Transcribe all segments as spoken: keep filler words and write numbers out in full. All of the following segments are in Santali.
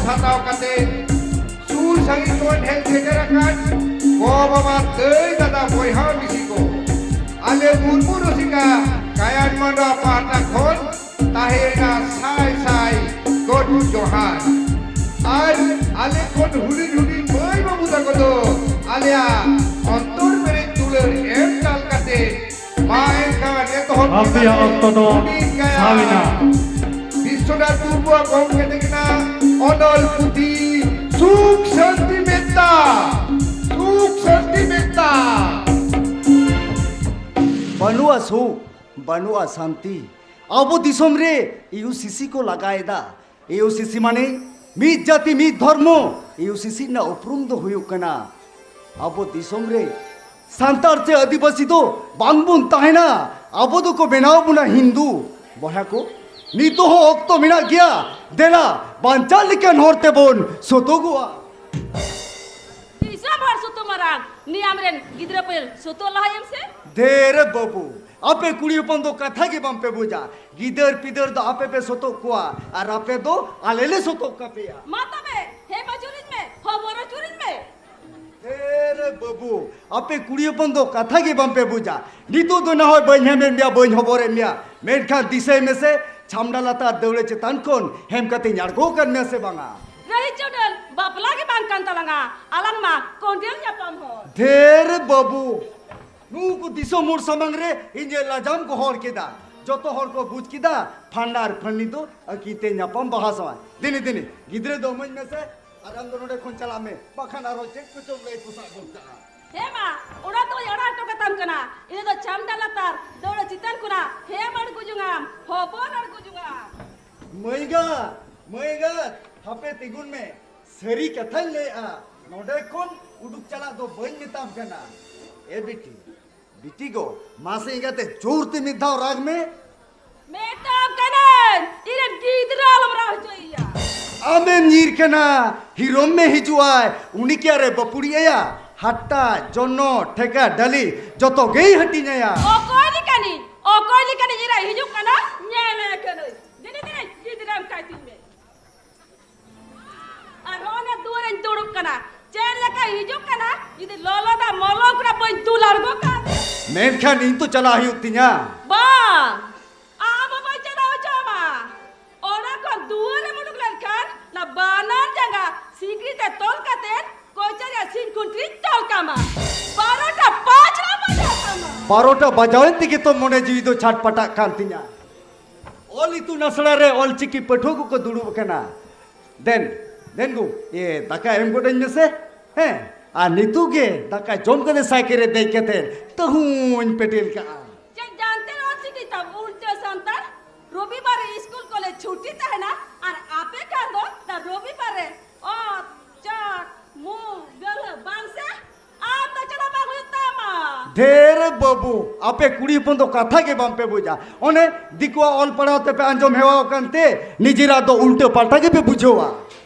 ᱦᱟᱛᱟᱣ ᱠᱟᱛᱮ ᱥᱩᱨ ᱥᱟᱺᱜᱤᱧ ᱠᱷᱚᱱ ᱦᱮᱡ ᱥᱮᱴᱮᱨ ᱟᱠᱟᱱ ᱜᱚ ᱵᱟᱵᱟ, ᱫᱟᱹᱭ ᱫᱟᱫᱟ, ᱵᱚᱭᱦᱟ ᱢᱤᱥᱤ ᱠᱚ, ᱟᱞᱮ ᱢᱩᱨᱢᱩ ᱨᱩᱥᱤᱠᱟ ᱜᱟᱭᱟᱱ ᱢᱟᱰᱣᱟ ᱯᱟᱦᱴᱟ ᱠᱷᱚᱱ ᱛᱟᱦᱮᱸᱭᱮᱱᱟ ᱥᱟᱭ ᱥᱟᱭ ᱜᱚᱰ ᱡᱚᱦᱟᱨ᱾ ᱟᱨ ᱟᱞᱮ ᱠᱷᱚᱱ ᱦᱩᱰᱤᱧ ᱦᱩᱰᱤᱧ ᱢᱟᱹᱭ ᱵᱟᱹᱵᱩ ᱛᱟᱠᱚ ᱫᱚ ᱟᱞᱮᱭᱟᱜ ᱚᱱᱛᱚᱨ ᱯᱮᱨᱮᱡ ᱫᱩᱞᱟᱹᱲ ᱮᱢ ᱪᱟᱞ ᱠᱟᱛᱮ ᱢᱟ ᱮᱱᱠᱷᱟᱱ ᱮᱛᱚᱦᱚᱵ ᱟᱯᱮᱭᱟᱜ ᱠᱮᱫᱟᱞᱮ ᱚᱠᱛᱚ ᱫᱚ ᱦᱩᱰᱤᱧ ᱜᱟᱭᱟᱱ᱾ ᱥᱟᱵ ᱮᱱᱟ᱾ ᱵᱤᱥᱥᱚᱱᱟᱛᱷ ᱢᱩᱨᱢᱩᱣᱟᱜ ᱜᱚᱢᱠᱮ ᱛᱟᱹᱠᱤᱱᱟᱜ ᱚᱱᱚᱞ ᱯᱩᱛᱷᱤ ᱥᱩᱠ ᱥᱟᱱᱛᱤ ᱢᱮᱛᱛᱟ, ᱥᱩᱠ ᱥᱟᱱᱛᱤ ᱢᱮᱛᱛᱟ᱾ ᱵᱟᱹᱱᱩᱜᱼᱟ ᱥᱩᱠ, ᱵᱟᱹᱱᱩᱜᱼᱟ ᱥᱟᱱᱛᱤ᱾ ᱟᱵᱚ ᱫᱤᱥᱚᱢ ᱨᱮ ᱤᱭᱩ ᱥᱤ ᱥᱤ ᱠᱚ ᱞᱟᱜᱟᱭᱮᱫᱟ᱾ ᱤᱭᱩ ᱥᱤ ᱥᱤ ᱢᱟᱱᱮ ᱢᱤᱫ ᱡᱟᱹᱛᱤ ᱢᱤᱫ ᱫᱷᱚᱨᱢᱚ᱾ ᱤᱭᱩ ᱥᱤ ᱥᱤ ᱨᱮᱱᱟᱜ ᱩᱯᱨᱩᱢ ᱫᱚ ᱦᱩᱭᱩᱜ ᱠᱟᱱᱟ ᱟᱵᱚ ᱫᱤᱥᱚᱢ ᱨᱮ ᱥᱟᱱᱛᱟᱲ ᱥᱮ ᱟᱹᱫᱤᱵᱟᱹᱥᱤ ᱫᱚ ᱵᱟᱝᱵᱚᱱ ᱛᱟᱦᱮᱱᱟ᱾ ᱟᱵᱚ ᱫᱚᱠᱚ ᱵᱮᱱᱟᱣ ᱵᱚᱱᱟ ᱦᱤᱱᱫᱩ᱾ ᱵᱚᱭᱦᱟ ᱠᱚ, ᱱᱤᱛᱚᱜ ᱦᱚᱸ ᱚᱠᱛᱚ ᱢᱮᱱᱟᱜ ᱜᱮᱭᱟ᱾ ᱫᱮᱞᱟ, ᱵᱟᱧᱪᱟᱣ ᱞᱮᱠᱟᱱ ᱦᱚᱲ ᱛᱮᱵᱚᱱ ᱥᱚᱛᱚᱜᱚᱜᱼᱟ᱾ ᱫᱤᱥᱚᱢ ᱦᱚᱲ ᱥᱚᱛᱚ ᱢᱟᱨᱟᱝ, ᱱᱤᱭᱟᱢ ᱨᱮᱱ ᱜᱤᱫᱽᱨᱟᱹ ᱯᱮ ᱥᱚᱛᱚ ᱞᱟᱦᱟᱭᱮᱢ ᱥᱮ? ᱫᱷᱮᱨ ᱵᱟᱹᱵᱩ, ᱟᱯᱮ ᱠᱩᱲᱤ ᱦᱚᱯᱚᱱ ᱫᱚ ᱠᱟᱛᱷᱟ ᱜᱮ ᱵᱟᱝ ᱯᱮ ᱵᱩᱡᱟ᱾ ᱜᱤᱫᱟᱹᱨ ᱯᱤᱫᱟᱹᱨ ᱫᱚ ᱟᱯᱮ ᱯᱮ ᱥᱚᱛᱚᱜ ᱠᱚᱣᱟ ᱟᱨ ᱟᱯᱮ ᱫᱚ ᱟᱞᱮ ᱞᱮ ᱥᱚᱛᱚᱜ ᱠᱟᱯᱮᱭᱟ᱾ ᱢᱟ ᱛᱚᱵᱮ, ᱦᱮᱢ ᱟᱹᱪᱩᱨᱤᱧ ᱢᱮ, ᱦᱚᱵᱚᱨ ᱟᱹᱪᱩᱨᱤᱧ ᱢᱮ᱾ ᱫᱷᱮᱨ ᱵᱟᱹᱵᱩ, ᱟᱯᱮ ᱠᱩᱲᱤ ᱦᱚᱯᱚᱱ ᱫᱚ ᱠᱟᱛᱷᱟ ᱜᱮ ᱵᱟᱝ ᱯᱮ ᱵᱩᱡᱟ᱾ ᱱᱤᱛᱚᱜ ᱫᱚ ᱱᱟ ᱦᱚᱭ ᱵᱟᱹᱧ ᱦᱮᱢᱮᱫ ᱢᱮᱭᱟ, ᱵᱟᱹᱧ ᱦᱚᱵᱚᱨᱮᱫ ᱢᱮᱭᱟ, ᱢᱮᱱᱠᱷᱟᱱ ᱫᱤᱥᱟᱹᱭ ᱢᱮᱥᱮ, ᱪᱷᱟᱢᱰᱟ ᱞᱟᱛᱟᱨ ᱫᱟᱹᱣᱲᱟᱹ ᱪᱮᱛᱟᱱ ᱠᱷᱚᱱ ᱦᱮᱢ ᱠᱟᱛᱮᱧ ᱟᱬᱜᱚ ᱟᱠᱟᱫ ᱢᱮᱭᱟ ᱥᱮ ᱵᱟᱝᱟ? ᱨᱟᱹᱦᱤ ᱪᱟᱹᱰᱟᱹᱞ ᱵᱟᱯᱞᱟ ᱜᱮ ᱵᱟᱝ ᱠᱟᱱ ᱛᱟᱞᱟᱝᱟ, ᱟᱞᱟᱝ ᱢᱟ ᱠᱚᱸᱰᱮᱞ ᱧᱟᱯᱟᱢ ᱦᱚᱲ᱾ ᱫᱷᱮᱨ ᱵᱟᱹᱵᱩ, ᱱᱩᱠᱩ ᱫᱤᱥᱚᱢ ᱦᱚᱲ ᱥᱟᱢᱟᱝ ᱨᱮ ᱤᱧᱟᱹᱜ ᱞᱟᱡᱟᱢ ᱜᱚᱦᱚᱲ ᱠᱮᱫᱟ᱾ ᱡᱚᱛᱚ ᱦᱚᱲ ᱠᱚ ᱵᱩᱡᱽ ᱠᱮᱫᱟ, ᱯᱷᱟᱱᱰᱟᱨ ᱯᱷᱟᱹᱱᱤ ᱫᱚ ᱟᱹᱠᱤᱱ ᱛᱮ ᱧᱟᱯᱟᱢ ᱵᱟᱦᱟ ᱥᱟᱶᱟᱭ᱾ ᱫᱮᱱᱤ, ᱫᱮᱱᱤ, ᱜᱤᱫᱽᱨᱟᱹ ᱫᱚ ᱤᱢᱟᱹᱧ ᱢᱮᱥᱮ, ᱟᱨ ᱟᱢ ᱫᱚ ᱱᱚᱰᱮ ᱠᱷᱚᱱ ᱪᱟᱞᱟᱜ ᱢᱮ, ᱵᱟᱠᱷᱟᱱ ᱟᱨᱦᱚᱸ ᱪᱮᱫ ᱠᱚᱪᱚᱢ ᱞᱟᱹᱭ ᱯᱚᱥᱟᱜ ᱜᱚᱫ ᱠᱟᱜᱼᱟ᱾ ᱦᱮᱸ ᱢᱟ, ᱚᱲᱟᱜ ᱫᱚᱧ ᱟᱲᱟᱜ ᱦᱚᱴᱚ ᱠᱟᱛᱟᱢ ᱠᱟᱱᱟ᱾ ᱤᱧ ᱫᱚ ᱪᱷᱟᱢᱰᱟ ᱞᱟᱛᱟᱨ ᱫᱟᱹᱣᱲᱟᱹ ᱪᱮᱛᱟᱱ ᱠᱷᱚᱱᱟᱜ ᱦᱮᱢ ᱟᱬᱜᱚ ᱡᱚᱝᱟᱢ, ᱦᱚᱵᱚᱨ ᱟᱬᱜᱚ ᱡᱚᱝᱟᱢ᱾ ᱢᱟᱹᱭ ᱜᱟ, ᱢᱟᱹᱭ ᱜᱟ, ᱦᱟᱯᱮ ᱛᱤᱸᱜᱩᱱ ᱢᱮ᱾ ᱥᱟᱹᱨᱤ ᱠᱟᱛᱷᱟᱧ ᱞᱟᱹᱭᱮᱜᱼᱟ, ᱱᱚᱰᱮ ᱠᱷᱚᱱ ᱩᱰᱩᱠ ᱪᱟᱞᱟᱜ ᱫᱚ ᱵᱟᱹᱧ ᱢᱮᱛᱟᱢ ᱠᱟᱱᱟ᱾ ᱮ ᱵᱤᱴᱤ, ᱵᱤᱴᱤ ᱜᱚ, ᱢᱟᱥᱮ ᱮᱸᱜᱟᱛᱮ ᱡᱳᱨ ᱛᱮ ᱢᱤᱫ ᱫᱷᱟᱣ ᱨᱟᱜᱽ ᱢᱮ᱾ ᱢᱮᱛᱟᱢ ᱠᱟᱹᱱᱟᱹᱧ, ᱤᱧᱨᱮᱱ ᱜᱤᱫᱽᱨᱟᱹ ᱟᱞᱚᱢ ᱨᱟᱜ ᱦᱚᱪᱚᱭᱮᱭᱟ᱾ ᱟᱢᱮᱢ ᱧᱤᱨ ᱠᱟᱱᱟ, ᱦᱤᱨᱳᱢ ᱢᱮ ᱦᱤᱡᱩᱜᱼᱟᱭ, ᱩᱱᱤ ᱠᱤ ᱟᱨᱮ ᱵᱟᱹᱯᱩᱲᱤᱡ ᱟᱭᱟ? ᱦᱟᱴᱴᱟ, ᱡᱚᱱᱱᱚ, ᱴᱷᱮᱠᱟ, ᱰᱟᱹᱞᱤ, ᱡᱚᱛᱚ ᱜᱮᱭ ᱦᱟᱹᱴᱤᱧ ᱟᱭᱟ᱾ ᱚᱠᱚᱭ ᱞᱮᱠᱟᱱᱤᱡ, ᱚᱠᱚᱭ ᱞᱮᱠᱟᱱᱤᱡ ᱤᱧᱨᱮ ᱦᱤᱡᱩᱜ ᱠᱟᱱᱟ, ᱧᱮᱞᱮ ᱠᱟᱹᱱᱟᱹᱧ᱾ ᱫᱮᱱᱤ, ᱫᱮᱱᱤ, ᱜᱤᱫᱽᱨᱟᱹᱢ ᱠᱟᱭ ᱛᱤᱧ ᱢᱮ᱾ ᱠᱟᱱᱟ᱾ ᱪᱮᱫ ᱞᱮᱠᱟ ᱦᱤᱡᱩᱜ ᱠᱟᱱᱟ, ᱡᱩᱫᱤ ᱞᱚᱞᱚ ᱫᱟᱜ ᱢᱚᱞᱚᱝ ᱠᱷᱚᱱᱟᱜ ᱵᱟᱹᱧ ᱫᱩᱞ ᱟᱬᱜᱚ ᱠᱟᱜ ᱢᱮ᱾ ᱢᱮᱱᱠᱷᱟᱱ ᱤᱧ ᱛᱚ ᱪᱟᱞᱟᱜ ᱦᱩᱭᱩᱜ ᱛᱤᱧᱟ᱾ ᱵᱟᱝ, ᱟᱢ ᱦᱚᱸ ᱵᱟᱹᱧ ᱪᱟᱞᱟᱣ ᱦᱚᱪᱚ ᱟᱢᱟ᱾ ᱚᱲᱟᱜ ᱠᱷᱚᱱ ᱫᱩᱣᱟᱹᱨ ᱮᱢ ᱩᱰᱩᱠ ᱞᱮᱱᱠᱷᱟᱱ, ᱚᱱᱟ ᱵᱟᱱᱟᱨ ᱡᱟᱸᱜᱟ ᱥᱤᱠᱲᱤ ᱛᱮ ᱛᱚᱞ ᱠᱟᱛᱮ ᱠᱚᱪᱟ ᱨᱮᱭᱟᱜ ᱥᱤᱢ ᱠᱷᱩᱱᱴᱤᱧ ᱛᱚᱞ ᱠᱟᱢᱟ᱾ ᱵᱟᱨᱚᱴᱟ ᱯᱟᱸᱪ ᱨᱮ ᱵᱟᱡᱟᱣ ᱠᱟᱢᱟ᱾ ᱵᱟᱨᱚᱴᱟ ᱵᱟᱡᱟᱣᱮᱱ ᱛᱮᱜᱮ ᱛᱚ ᱢᱚᱱᱮ ᱡᱤᱣᱤ ᱫᱚ ᱪᱷᱟᱴᱯᱟᱴᱟᱜ ᱠᱟᱱ ᱛᱤᱧᱟ᱾ ᱚᱞ ᱤᱛᱩᱱ ᱟᱥᱲᱟ ᱨᱮ ᱚᱞ ᱪᱤᱠᱤ ᱯᱟᱹᱴᱷᱩᱣᱟᱹ ᱠᱚᱠᱚ ᱫᱩᱲᱩᱵ ᱟᱠᱟᱱᱟ᱾ ᱫᱮᱱ, ᱫᱮᱱ ᱜᱳ, ᱮ, ᱫᱟᱠᱟ ᱮᱢ ᱜᱚᱫ ᱟᱹᱧ ᱢᱮᱥᱮ᱾ ᱦᱮᱸ, ᱟᱨ ᱱᱤᱛᱚᱜ ᱜᱮ ᱫᱟᱠᱟ ᱡᱚᱢ ᱠᱟᱛᱮ ᱥᱟᱭᱠᱮᱞ ᱨᱮ ᱫᱮᱡ ᱠᱟᱛᱮ ᱛᱟᱹᱦᱩᱧ ᱯᱮᱴᱮᱞ ᱠᱟᱜᱼᱟ᱾ ᱪᱮᱫ ᱡᱟᱱᱛᱮ ᱚᱞ ᱪᱤᱠᱤ ᱛᱟᱢ ᱩᱞᱴᱟᱹ ᱥᱟᱱᱛᱟᱲ? ᱨᱚᱵᱤᱵᱟᱨ ᱨᱮ ᱥᱠᱩᱞ ᱠᱚᱞᱮᱡᱽ ᱪᱷᱩᱴᱤ ᱛᱟᱦᱮᱱᱟ ᱟᱨ ᱟᱯᱮ ᱠᱷᱟᱱ ᱫᱚ ᱫᱟ ᱨᱚᱵᱤᱵᱟᱨ ᱨᱮ ᱚᱛ, ᱪᱟᱴ, ᱢᱩ, ᱜᱟᱹᱞᱟᱹ ᱵᱟᱝ ᱥᱮ? ᱟᱢ ᱫᱚ ᱪᱟᱞᱟᱣ ᱵᱟᱝ ᱦᱩᱭᱩᱜ ᱛᱟᱢᱟ᱾ ᱰᱷᱮᱨ ᱵᱟᱹᱵᱩ, ᱟᱯᱮ ᱠᱩᱲᱤ ᱦᱚᱯᱚᱱ ᱫᱚ ᱠᱟᱛᱷᱟ ᱜᱮ ᱵᱟᱝ ᱯᱮ ᱵᱩᱡᱟ᱾ ᱚᱱᱮ ᱫᱤᱠᱩᱣᱟᱜ ᱚᱞ ᱯᱟᱲᱦᱟᱣ ᱛᱮᱯᱮ ᱟᱸᱡᱚᱢ ᱦᱮᱣᱟ ᱟᱠᱟᱱ ᱛᱮ ᱱᱤᱡᱮᱨᱟᱜ ᱫᱚ ᱩᱞᱴᱟᱹ ᱯᱟᱞᱴᱟ ᱜᱮᱯᱮ ᱵᱩᱡᱷᱟᱹᱣᱟ᱾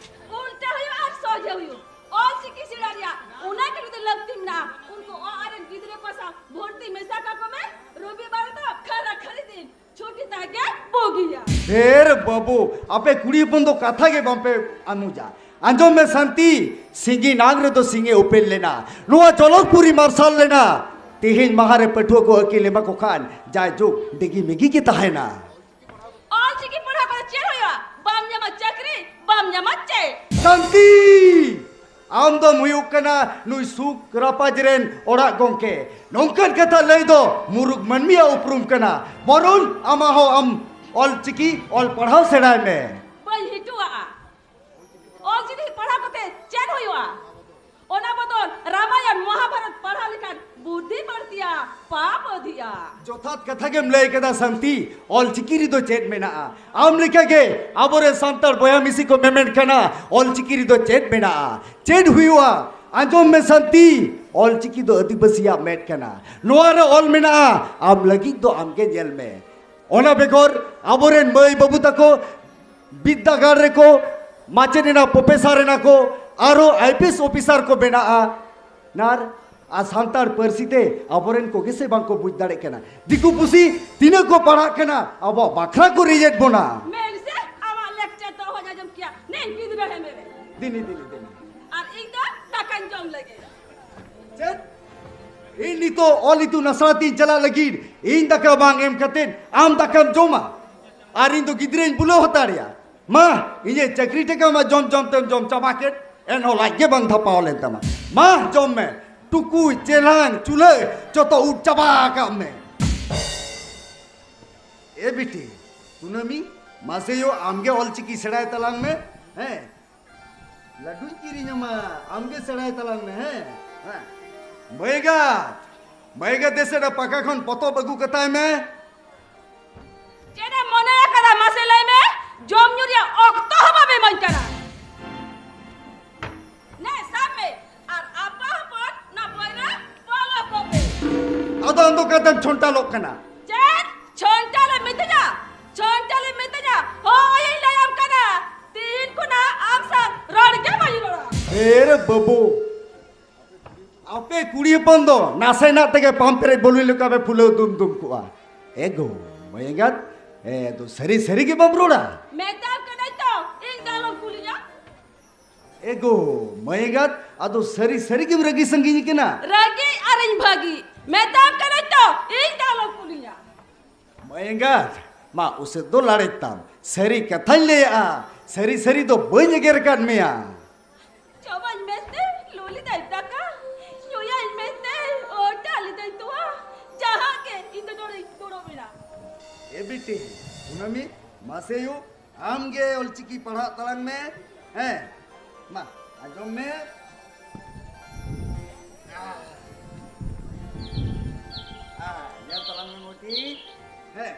ᱩᱞᱴᱟᱹ ᱦᱩᱭᱩᱜ ᱟᱨ ᱥᱚᱡᱷᱮ ᱦᱩᱭᱩᱜ, ᱚᱞ ᱪᱤᱠᱤ ᱥᱮᱬᱟ ᱨᱮᱭᱟᱜ ᱚᱱᱟ ᱜᱮ ᱡᱩᱫᱤ ᱞᱟᱹᱠᱛᱤ ᱢᱮᱱᱟᱜᱼᱟ, ᱩᱱᱠᱩ ᱚᱲᱟᱜ ᱨᱮᱱ ᱜᱤᱫᱽᱨᱟᱹ ᱠᱚ ᱥᱟᱶ ᱵᱷᱚᱨᱛᱤ ᱢᱮᱥᱟ ᱠᱟᱠᱚ ᱢᱮ᱾ ᱨᱚᱵᱤᱵᱟᱨ ᱫᱚ ᱠᱷᱟᱨᱟ ᱠᱷᱟᱹᱨᱤ ᱫᱤᱱ, ᱪᱷᱩᱴᱤ ᱛᱟᱦᱮᱸ ᱜᱮ ᱵᱩᱜᱤᱭᱟ᱾ ᱰᱷᱮᱨ ᱵᱟᱹᱵᱩ, ᱟᱯᱮ ᱠᱩᱲᱤ ᱦᱚᱯᱚᱱ ᱫᱚ ᱠᱟᱛᱷᱟ ᱜᱮ ᱵᱟᱝ ᱯᱮ ᱟᱢᱩᱡᱟ᱾ ᱟᱸᱡᱚᱢ ᱢᱮ ᱥᱟᱱᱛᱤ, ᱥᱤᱸᱜᱤ ᱱᱟᱝ ᱨᱮᱫᱚ ᱥᱤᱸᱜᱮ ᱩᱯᱮᱞ ᱞᱮᱱᱟ, ᱱᱚᱣᱟ ᱪᱚᱞᱚᱠᱯᱩᱨᱤ ᱢᱟᱨᱥᱟᱞ ᱞᱮᱱᱟ᱾ ᱛᱮᱦᱮᱧ ᱢᱟᱦᱟ ᱨᱮ ᱯᱟᱹᱴᱷᱩᱣᱟᱹ ᱠᱚ ᱟᱹᱠᱤᱞ ᱮᱢᱟ ᱠᱚ ᱠᱷᱟᱱ ᱡᱟᱭᱡᱩᱜᱽ ᱰᱤᱜᱤ ᱢᱤᱜᱤ ᱜᱮ ᱛᱟᱦᱮᱱᱟ᱾ ᱚᱞ ᱪᱤᱠᱤ ᱯᱟᱲᱦᱟᱣ ᱠᱟᱛᱮ ᱪᱮᱫ ᱦᱩᱭᱩᱜᱼᱟ? ᱵᱟᱢ ᱧᱟᱢᱟ ᱪᱟᱹᱠᱨᱤ, ᱵᱟᱢ ᱧᱟᱢᱟ ᱪᱮᱫ᱾ ᱥᱟᱱᱛᱤ! ᱟᱢ ᱫᱚᱢ ᱦᱩᱭᱩᱜ ᱠᱟᱱᱟ ᱱᱩᱭ ᱥᱩᱠ ᱨᱟᱯᱟᱡᱽ ᱨᱮᱱ ᱚᱲᱟᱜ ᱜᱚᱝᱠᱮ᱾ ᱱᱚᱝᱠᱟᱱ ᱠᱟᱛᱷᱟ ᱞᱟᱹᱭ ᱫᱚ ᱢᱩᱨᱩᱠ ᱢᱟᱹᱱᱢᱤᱭᱟᱜ ᱩᱯᱨᱩᱢ ᱠᱟᱱᱟ᱾ ᱵᱚᱨᱚᱱ ᱟᱢᱟᱜ ᱦᱚᱸ ᱟᱢ ᱚᱞ ᱪᱤᱠᱤ ᱚᱞ ᱯᱟᱲᱦᱟᱣ ᱥᱮᱬᱟᱭ ᱢᱮ᱾ ᱵᱟᱹᱧ ᱦᱤᱡᱩᱜᱼᱟ᱾ ᱚᱞ ᱪᱤᱠᱤ ᱯᱟᱲᱦᱟᱣ ᱠᱟᱛᱮ ᱪᱮᱫ ᱦᱩᱭᱩᱜᱼᱟ? ᱚᱱᱟ ᱵᱚᱫᱚᱞ ᱨᱟᱢᱟᱭᱚᱱ ᱢᱚᱦᱟᱵᱷᱟᱨᱚᱛ ᱯᱟᱲᱦᱟᱣ ᱞᱮᱠᱷᱟᱱ ᱵᱩᱫᱽᱫᱷᱤ ᱵᱟᱹᱲᱛᱤᱜᱼᱟ, ᱯᱟᱯ ᱟᱹᱫᱷᱤᱜᱼᱟ᱾ ᱡᱚᱛᱷᱟᱛ ᱠᱟᱛᱷᱟ ᱜᱮᱢ ᱞᱟᱹᱭ ᱠᱮᱫᱟ ᱥᱟᱱᱛᱤ᱾ ᱚᱞ ᱪᱤᱠᱤ ᱨᱮᱫᱚ ᱪᱮᱫ ᱢᱮᱱᱟᱜᱼᱟ? ᱟᱢ ᱞᱮᱠᱟ ᱜᱮ ᱟᱵᱚᱨᱮᱱ ᱥᱟᱱᱛᱟᱲ ᱵᱚᱭᱦᱟ ᱢᱤᱥᱤ ᱠᱚ ᱢᱮᱢᱮᱱ ᱠᱟᱱᱟ, ᱚᱞ ᱪᱤᱠᱤ ᱨᱮᱫᱚ ᱪᱮᱫ ᱢᱮᱱᱟᱜᱼᱟ? ᱪᱮᱫ ᱦᱩᱭᱩᱜᱼᱟ? ᱟᱸᱡᱚᱢ ᱢᱮ ᱥᱟᱱᱛᱤ, ᱚᱞ ᱪᱤᱠᱤ ᱫᱚ ᱟᱹᱫᱤᱵᱟᱹᱥᱤᱭᱟᱜ ᱢᱮᱫ ᱠᱟᱱᱟ᱾ ᱱᱚᱣᱟ ᱨᱮ ᱚᱞ ᱢᱮᱱᱟᱜᱼᱟ, ᱟᱢ ᱞᱟᱹᱜᱤᱫ ᱫᱚ ᱟᱢ ᱜᱮ ᱧᱮᱞ ᱢᱮ᱾ ᱚᱱᱟ ᱵᱮᱜᱚᱨ ᱟᱵᱚᱨᱮᱱ ᱢᱟᱹᱭ ᱵᱟᱹᱵᱩ ᱛᱟᱠᱚ ᱵᱤᱨᱫᱟᱹᱜᱟᱲ ᱨᱮᱠᱚ ᱢᱟᱪᱮᱫ ᱮᱱᱟ, ᱯᱨᱚᱯᱷᱮᱥᱟᱨ ᱮᱱᱟ ᱠᱚ, ᱟᱨᱚ ᱟᱭ ᱯᱤ ᱮᱥ ᱚᱯᱷᱤᱥᱟᱨ ᱠᱚ ᱵᱮᱱᱟᱜᱼᱟ᱾ ᱱᱟᱨ ᱟᱨ ᱥᱟᱱᱛᱟᱲ ᱯᱟᱹᱨᱥᱤ ᱛᱮ ᱟᱵᱚᱨᱮᱱ ᱠᱚᱜᱮ ᱥᱮ ᱵᱟᱝ ᱠᱚ ᱵᱩᱡᱽ ᱫᱟᱲᱮᱜ ᱠᱟᱱᱟ᱾ ᱫᱤᱠᱩ ᱯᱩᱥᱤ ᱛᱤᱱᱟᱹᱜ ᱠᱚ ᱯᱟᱲᱦᱟᱜ ᱠᱟᱱᱟ, ᱟᱵᱚᱣᱟᱜ ᱵᱟᱠᱷᱨᱟ ᱠᱚ ᱨᱤᱡᱮᱫ ᱵᱚᱱᱟ᱾ ᱢᱮᱱ ᱥᱮ ᱟᱢᱟᱜ ᱞᱮᱠᱪᱟᱨ ᱫᱚ ᱚᱦᱚᱧ ᱟᱸᱡᱚᱢ ᱠᱮᱭᱟ᱾ ᱱᱮ ᱜᱤᱫᱽᱨᱟᱹ ᱦᱮᱢᱮᱨᱮ᱾ ᱫᱤᱱᱤ, ᱫᱤᱱᱤ, ᱫᱤᱱᱤ᱾ ᱟᱨ ᱤᱧ ᱡᱚᱢ ᱞᱟᱹᱜᱤᱫ᱾ ᱪᱮᱫ? ᱤᱧ ᱱᱤᱛᱚᱜ ᱚᱞ ᱤᱛᱩᱱ ᱟᱥᱲᱟ ᱛᱤᱧ ᱪᱟᱞᱟᱜ ᱞᱟᱹᱜᱤᱫ ᱤᱧ ᱫᱟᱠᱟ ᱵᱟᱝ ᱮᱢ ᱠᱟᱛᱮ ᱟᱢ ᱫᱟᱠᱟᱢ ᱡᱚᱢᱟ? ᱟᱨ ᱤᱧ ᱫᱚ ᱜᱤᱫᱽᱨᱟᱹᱧ ᱵᱩᱞᱟᱹᱣ ᱦᱟᱛᱟᱲᱮᱭᱟ᱾ ᱢᱟ, ᱤᱧᱟᱹᱜ ᱪᱟᱹᱠᱨᱤ ᱴᱟᱠᱟ ᱢᱟ ᱡᱚᱢ ᱡᱚᱢ ᱛᱮᱢ ᱡᱚᱢ ᱪᱟᱵᱟ ᱠᱮᱫ, ᱮᱱᱦᱚᱸ ᱞᱟᱡ ᱜᱮ ᱵᱟᱝ ᱫᱷᱟᱯᱟᱣ ᱞᱮᱱ ᱛᱟᱢᱟ᱾ ᱢᱟ, ᱡᱚᱢ ᱢᱮ, ᱴᱩᱠᱩᱡ, ᱪᱮᱞᱟᱝ, ᱪᱩᱞᱦᱟᱹ ᱡᱚᱛᱚ ᱩᱵ ᱪᱟᱵᱟ ᱟᱠᱟᱫ ᱢᱮ᱾ ᱮ ᱵᱤᱴᱤ, ᱠᱩᱱᱟᱹᱢᱤ, ᱢᱟᱥᱮ ᱭᱳ, ᱟᱢᱜᱮ ᱚᱞᱪᱤᱠᱤ ᱥᱮᱬᱟᱭ ᱛᱟᱞᱟᱝ ᱢᱮ᱾ ᱦᱮᱸ, ᱞᱟᱹᱰᱩᱧ ᱠᱤᱨᱤᱧ ᱟᱢᱟ, ᱟᱢᱜᱮ ᱥᱮᱬᱟᱭ ᱛᱟᱞᱟᱝ ᱢᱮ᱾ ᱦᱮᱸ, ᱦᱮᱸ᱾ ᱢᱟᱹᱭ ᱜᱟᱛ, ᱢᱟᱹᱭ ᱜᱟᱛ, ᱫᱮᱥᱮ ᱨᱮ ᱯᱟᱠᱟ ᱠᱷᱚᱱ ᱯᱚᱛᱚᱵ ᱟᱹᱜᱩ ᱠᱟᱛᱟᱭ ᱢᱮ᱾ ᱪᱮᱫ ᱮᱢ ᱢᱚᱱᱮ ᱟᱠᱟᱫᱟ, ᱢᱟᱥᱮ ᱞᱟᱹᱭ ᱢᱮ? ᱡᱚᱢ ᱧᱩ ᱨᱮᱭᱟᱜ ᱚᱠᱛᱚ ᱦᱚᱸ ᱵᱟᱢ ᱤᱢᱟᱹᱧ ᱠᱟᱱᱟ᱾ ᱱᱮ, ᱥᱟᱵ ᱢᱮ, ᱟᱨ ᱟᱯᱟ ᱦᱚᱯᱚᱱ ᱱᱟ ᱵᱚᱭ ᱨᱮ ᱵᱚᱞᱚ ᱠᱚᱜ ᱢᱮ᱾ ᱟᱫᱚ ᱟᱢ ᱫᱚ ᱚᱠᱟᱛᱮᱢ ᱪᱷᱚᱱᱴᱟᱞᱚᱜ ᱠᱟᱱᱟ? ᱪᱮᱫ? ᱪᱷᱚᱱᱴᱟᱞ ᱮᱢ ᱢᱤᱛᱟᱹᱧᱟ? ᱪᱷᱚᱱᱴᱟᱞ ᱮᱢ ᱢᱤᱛᱟᱹᱧᱟ? ᱦᱳᱭ, ᱤᱧ ᱞᱟᱹᱭᱟᱢ ᱠᱟᱱᱟ, ᱛᱤᱦᱤᱧ ᱠᱷᱚᱱᱟᱜ ᱟᱢ ᱥᱟᱶ ᱨᱚᱲ ᱜᱮ ᱵᱟᱹᱧ ᱨᱚᱲᱟ᱾ ᱮ ᱨᱮ ᱵᱟᱹᱵᱩ, ᱟᱯᱮ ᱠᱩᱲᱤ ᱦᱚᱯᱚᱱ ᱫᱚ ᱱᱟᱥᱮᱱᱟᱜ ᱛᱮᱜᱮ ᱯᱟᱢ ᱯᱮᱨᱮᱡ ᱵᱟᱹᱞᱩᱭ ᱞᱮᱠᱟ ᱯᱮ ᱯᱷᱩᱞᱟᱹᱣ ᱫᱩᱢ ᱫᱩᱢ ᱠᱚᱜᱼᱟ᱾ ᱮ ᱜᱳ, ᱢᱟᱹᱭ ᱮᱸᱜᱟᱛ, ᱮ ᱫᱚ ᱥᱟᱹᱨᱤ ᱥᱟᱹᱨᱤ ᱜᱮ ᱵᱟᱢ ᱨᱚᱲᱟ? ᱢᱮᱛᱟᱢ ᱠᱟᱹᱱᱟᱹᱧ ᱛᱚ, ᱤᱧ ᱫᱚ ᱟᱞᱚᱢ ᱠᱩᱞᱤᱧᱟ᱾ ᱮ ᱜᱳ, ᱢᱟᱹᱭ ᱮᱸᱜᱟᱛ, ᱟᱫᱚ ᱥᱟᱹᱨᱤ ᱥᱟᱹᱨᱤ ᱜᱮᱢ ᱨᱟᱹᱜᱤ ᱥᱟᱺᱜᱤᱧ ᱠᱟᱱᱟ? ᱨᱟᱹᱜᱤ ᱟᱨᱤᱧ ᱵᱷᱟᱹᱜᱤ, ᱢᱮᱛᱟᱢ ᱠᱟᱹᱱᱟᱹᱧ ᱛᱚ, ᱤᱧ ᱫᱚ ᱟᱞᱚᱢ ᱠᱩᱞᱤᱧᱟ᱾ ᱢᱟᱹᱭ ᱮᱸᱜᱟᱛ, ᱢᱟ ᱩᱥᱟᱹᱫ ᱫᱚ ᱞᱟᱲᱮᱡ ᱛᱟᱢ, ᱥᱟᱹᱨᱤ ᱠᱟᱛᱷᱟᱧ ᱞᱟᱹᱭᱟᱜᱼᱟ, ᱥᱟᱹᱨᱤ ᱥᱟᱹᱨᱤ ᱫᱚ ᱵᱟᱹᱧ ᱮᱜᱮᱨ ᱟᱠᱟᱫ ᱢᱮᱭᱟ᱾ ᱡᱚᱢᱟᱹᱧ ᱢᱮᱥᱮ, ᱞᱩ ᱞᱤᱫᱟᱹᱧ ᱫᱟᱠᱟ, ᱧᱩᱭᱟᱹᱧ ᱢᱮᱥᱮ, ᱚᱴᱟ ᱞᱤᱫᱟᱹᱧ ᱛᱚᱣᱟ, ᱡᱟᱦᱟᱸ ᱜᱮ ᱤᱧ ᱫᱚ ᱱᱚᱰᱮᱧ ᱫᱩᱲᱩᱵ ᱮᱱᱟ᱾ ᱮ ᱵᱤᱴᱤ, ᱠᱩᱱᱟᱹᱢᱤ, ᱢᱟᱥᱮ ᱭᱳ, ᱟᱢ ᱜᱮ ᱚᱞᱪᱤᱠᱤ ᱯᱟᱲᱦᱟᱜ ᱛᱟᱞᱟᱝ ᱢᱮ᱾ ᱦᱮᱸ, ᱢᱟ, ᱟᱸᱡᱚᱢ ᱢᱮ᱾ ᱟ, ᱟ, ᱧᱮᱞ ᱛᱟᱞᱟᱝ ᱢᱮ ᱢᱚᱴᱤ᱾ ᱦᱮᱸ᱾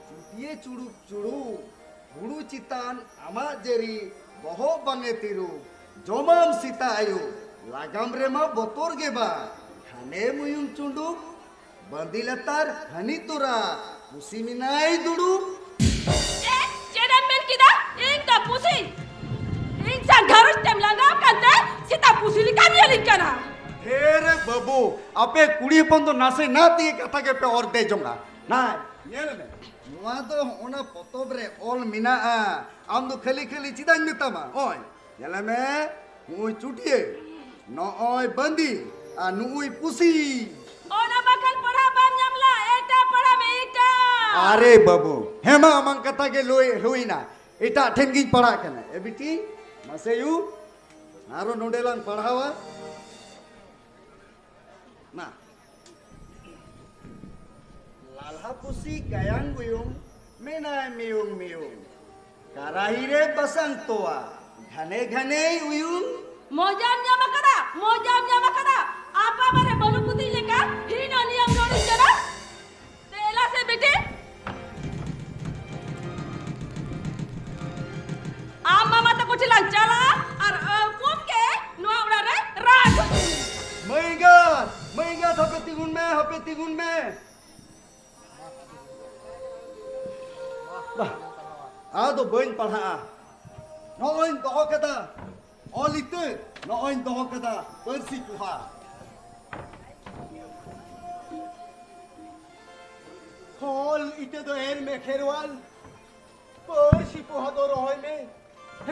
ᱪᱩᱴᱤᱭᱟᱹ ᱪᱩᱲᱩᱯ ᱪᱩᱲᱩᱯ, ᱦᱩᱲᱩ ᱪᱮᱛᱟᱱ ᱟᱢᱟᱜ ᱡᱟᱹᱨᱤ, ᱵᱚᱦᱚᱜ ᱵᱟᱝᱮ ᱛᱤᱨᱩᱯ, ᱡᱚᱢᱟᱢ ᱥᱮᱛᱟᱜ ᱟᱹᱭᱩᱵ, ᱞᱟᱜᱟᱢ ᱨᱮᱢᱟ ᱵᱚᱛᱚᱨ ᱜᱮ ᱵᱟᱝ, ᱜᱷᱟᱱᱮ ᱢᱩᱭᱩᱢ ᱪᱩᱸᱰᱩᱠ, ᱵᱟᱸᱫᱤ ᱞᱟᱛᱟᱨ ᱦᱟᱹᱱᱤ ᱛᱚᱨᱟ, ᱯᱩᱥᱤ ᱢᱮᱱᱟᱭ ᱫᱩᱲᱩᱵ᱾ ᱪᱮᱫ, ᱪᱮᱫ ᱮᱢ ᱢᱮᱱ ᱠᱮᱫᱟ? ᱤᱧ ᱫᱚ ᱯᱩᱥᱤ? ᱤᱧ ᱥᱟᱶ ᱜᱷᱟᱨᱚᱸᱡᱽ ᱛᱮᱢ ᱞᱟᱸᱜᱟᱣ ᱠᱟᱱᱛᱮ ᱥᱮᱛᱟ ᱯᱩᱥᱤ ᱞᱮᱠᱟᱢ ᱧᱮᱞᱤᱧ ᱠᱟᱱᱟ? ᱦᱮ ᱨᱮ ᱵᱟᱹᱵᱩ, ᱟᱯᱮ ᱠᱩᱲᱤ ᱦᱚᱯᱚᱱ ᱫᱚ ᱱᱟᱥᱮ ᱱᱟ ᱛᱮᱜᱮ ᱠᱟᱛᱷᱟ ᱜᱮᱯᱮ ᱚᱨᱫᱮ ᱡᱚᱝᱟ᱾ ᱱᱟᱭ, ᱧᱮᱞ ᱢᱮ, ᱱᱚᱣᱟ ᱫᱚ ᱦᱚᱸᱜᱼᱚ ᱱᱟ ᱯᱚᱛᱚᱵ ᱨᱮ ᱚᱞ ᱢᱮᱱᱟᱜᱼᱟ᱾ ᱟᱢ ᱫᱚ ᱠᱷᱟᱹᱞᱤ ᱠᱷᱟᱹᱞᱤ ᱪᱮᱫᱟᱜ ᱤᱧ ᱢᱮᱛᱟᱢᱟ? ᱚᱭ, ᱧᱮᱞ ᱢᱮ, ᱱᱩᱜᱼᱩᱭ ᱪᱩᱴᱭᱟᱹ, ᱱᱚᱜᱼᱚᱭ ᱵᱟᱸᱫᱤ, ᱟᱨ ᱱᱩᱜᱼᱩᱭ ᱯᱩᱥᱤ᱾ ᱚᱱᱟ ᱵᱟᱠᱷᱟᱱ ᱯᱟᱲᱦᱟᱣ ᱵᱟᱢ ᱧᱟᱢ ᱞᱟ, ᱮᱴᱟᱜ ᱯᱟᱲᱦᱟᱣ ᱢᱮ, ᱮᱴᱟᱜ᱾ ᱟᱨᱮ ᱵᱟᱹᱵᱩ, ᱦᱮᱸ ᱢᱟ, ᱟᱢᱟᱝ ᱠᱟᱛᱷᱟ ᱜᱮ ᱞᱟᱹᱭ ᱦᱩᱭᱱᱟ, ᱮᱴᱟᱜ ᱴᱷᱮᱱ ᱜᱤᱧ ᱯᱟᱲᱦᱟᱜ ᱠᱟᱱᱟ᱾ ᱮ ᱵᱤᱴᱤ, ᱢᱟᱥᱮ ᱭᱩ, ᱟᱨᱚ ᱱᱚᱰᱮ ᱞᱟᱝ ᱯᱟᱲᱦᱟᱣᱟ᱾ ᱢᱟ᱾ ᱞᱟᱞᱦᱟ ᱯᱩᱥᱤ ᱜᱟᱭᱟᱝ ᱜᱩᱭᱩᱝ, ᱢᱮᱱᱟᱭ ᱢᱤᱭᱩᱝ ᱢᱤᱭᱩᱝ᱾ ᱠᱟᱨᱟᱦᱤ ᱨᱮ ᱵᱟᱥᱟᱝ ᱛᱚᱣᱟ, ᱜᱷᱟᱱᱮ ᱜᱷᱟᱱᱮᱭ ᱩᱭᱩᱝ᱾ ᱢᱚᱡᱟᱢ ᱧᱟᱢ ᱟᱠᱟᱫᱟ, ᱢᱚᱡᱟᱢ ᱧᱟᱢ ᱟᱠᱟᱫᱟ᱾ ᱟᱯᱟ ᱵᱟᱨᱮ ᱵᱟᱹᱱᱩ ᱯᱩᱛᱤ ᱞᱮᱠᱟ ᱦᱤᱱᱟᱹ ᱱᱤᱭᱟᱹᱢ ᱨᱚᱲᱤᱧ ᱠᱟᱱᱟ᱾ ᱫᱮᱞᱟ ᱥᱮ ᱵᱤᱴᱤ, ᱟᱢ ᱢᱟᱢᱟ ᱛᱟᱠᱚ ᱴᱷᱮᱱ ᱞᱟᱝ ᱪᱟᱞᱟᱜᱼᱟ ᱟᱨ ᱟᱹᱯᱩᱢ ᱜᱮ ᱱᱚᱣᱟ ᱚᱲᱟᱜ ᱨᱮ ᱨᱟᱡᱽ ᱦᱚᱪᱚᱭ ᱢᱮ᱾ ᱢᱟᱹᱭ ᱮᱸᱜᱟᱛ, ᱢᱟᱹᱭ ᱮᱸᱜᱟᱛ, ᱦᱟᱯᱮ ᱛᱤᱸᱜᱩᱱ ᱢᱮ, ᱦᱟᱯᱮ ᱛᱤᱸᱜᱩᱱ ᱢᱮ᱾ ᱵᱟ, ᱟᱫᱚ ᱵᱟᱹᱧ ᱯᱟᱲᱦᱟᱜᱼᱟ᱾ ᱱᱚᱜᱼᱚᱭᱧ ᱫᱚᱦᱚ ᱠᱟᱫᱟ, ᱚᱞ ᱤᱛᱟᱹ, ᱱᱚᱜᱼᱚᱭᱧ ᱫᱚᱦᱚ ᱠᱟᱫᱟ, ᱯᱟᱹᱨᱥᱤ ᱯᱚᱦᱟ᱾ ᱚᱞ ᱤᱛᱟᱹ ᱫᱚ ᱮᱨ ᱢᱮ ᱠᱷᱮᱨᱣᱟᱞ, ᱯᱟᱹᱨᱥᱤ ᱯᱚᱦᱟ ᱫᱚ ᱨᱚᱦᱚᱭ ᱢᱮ᱾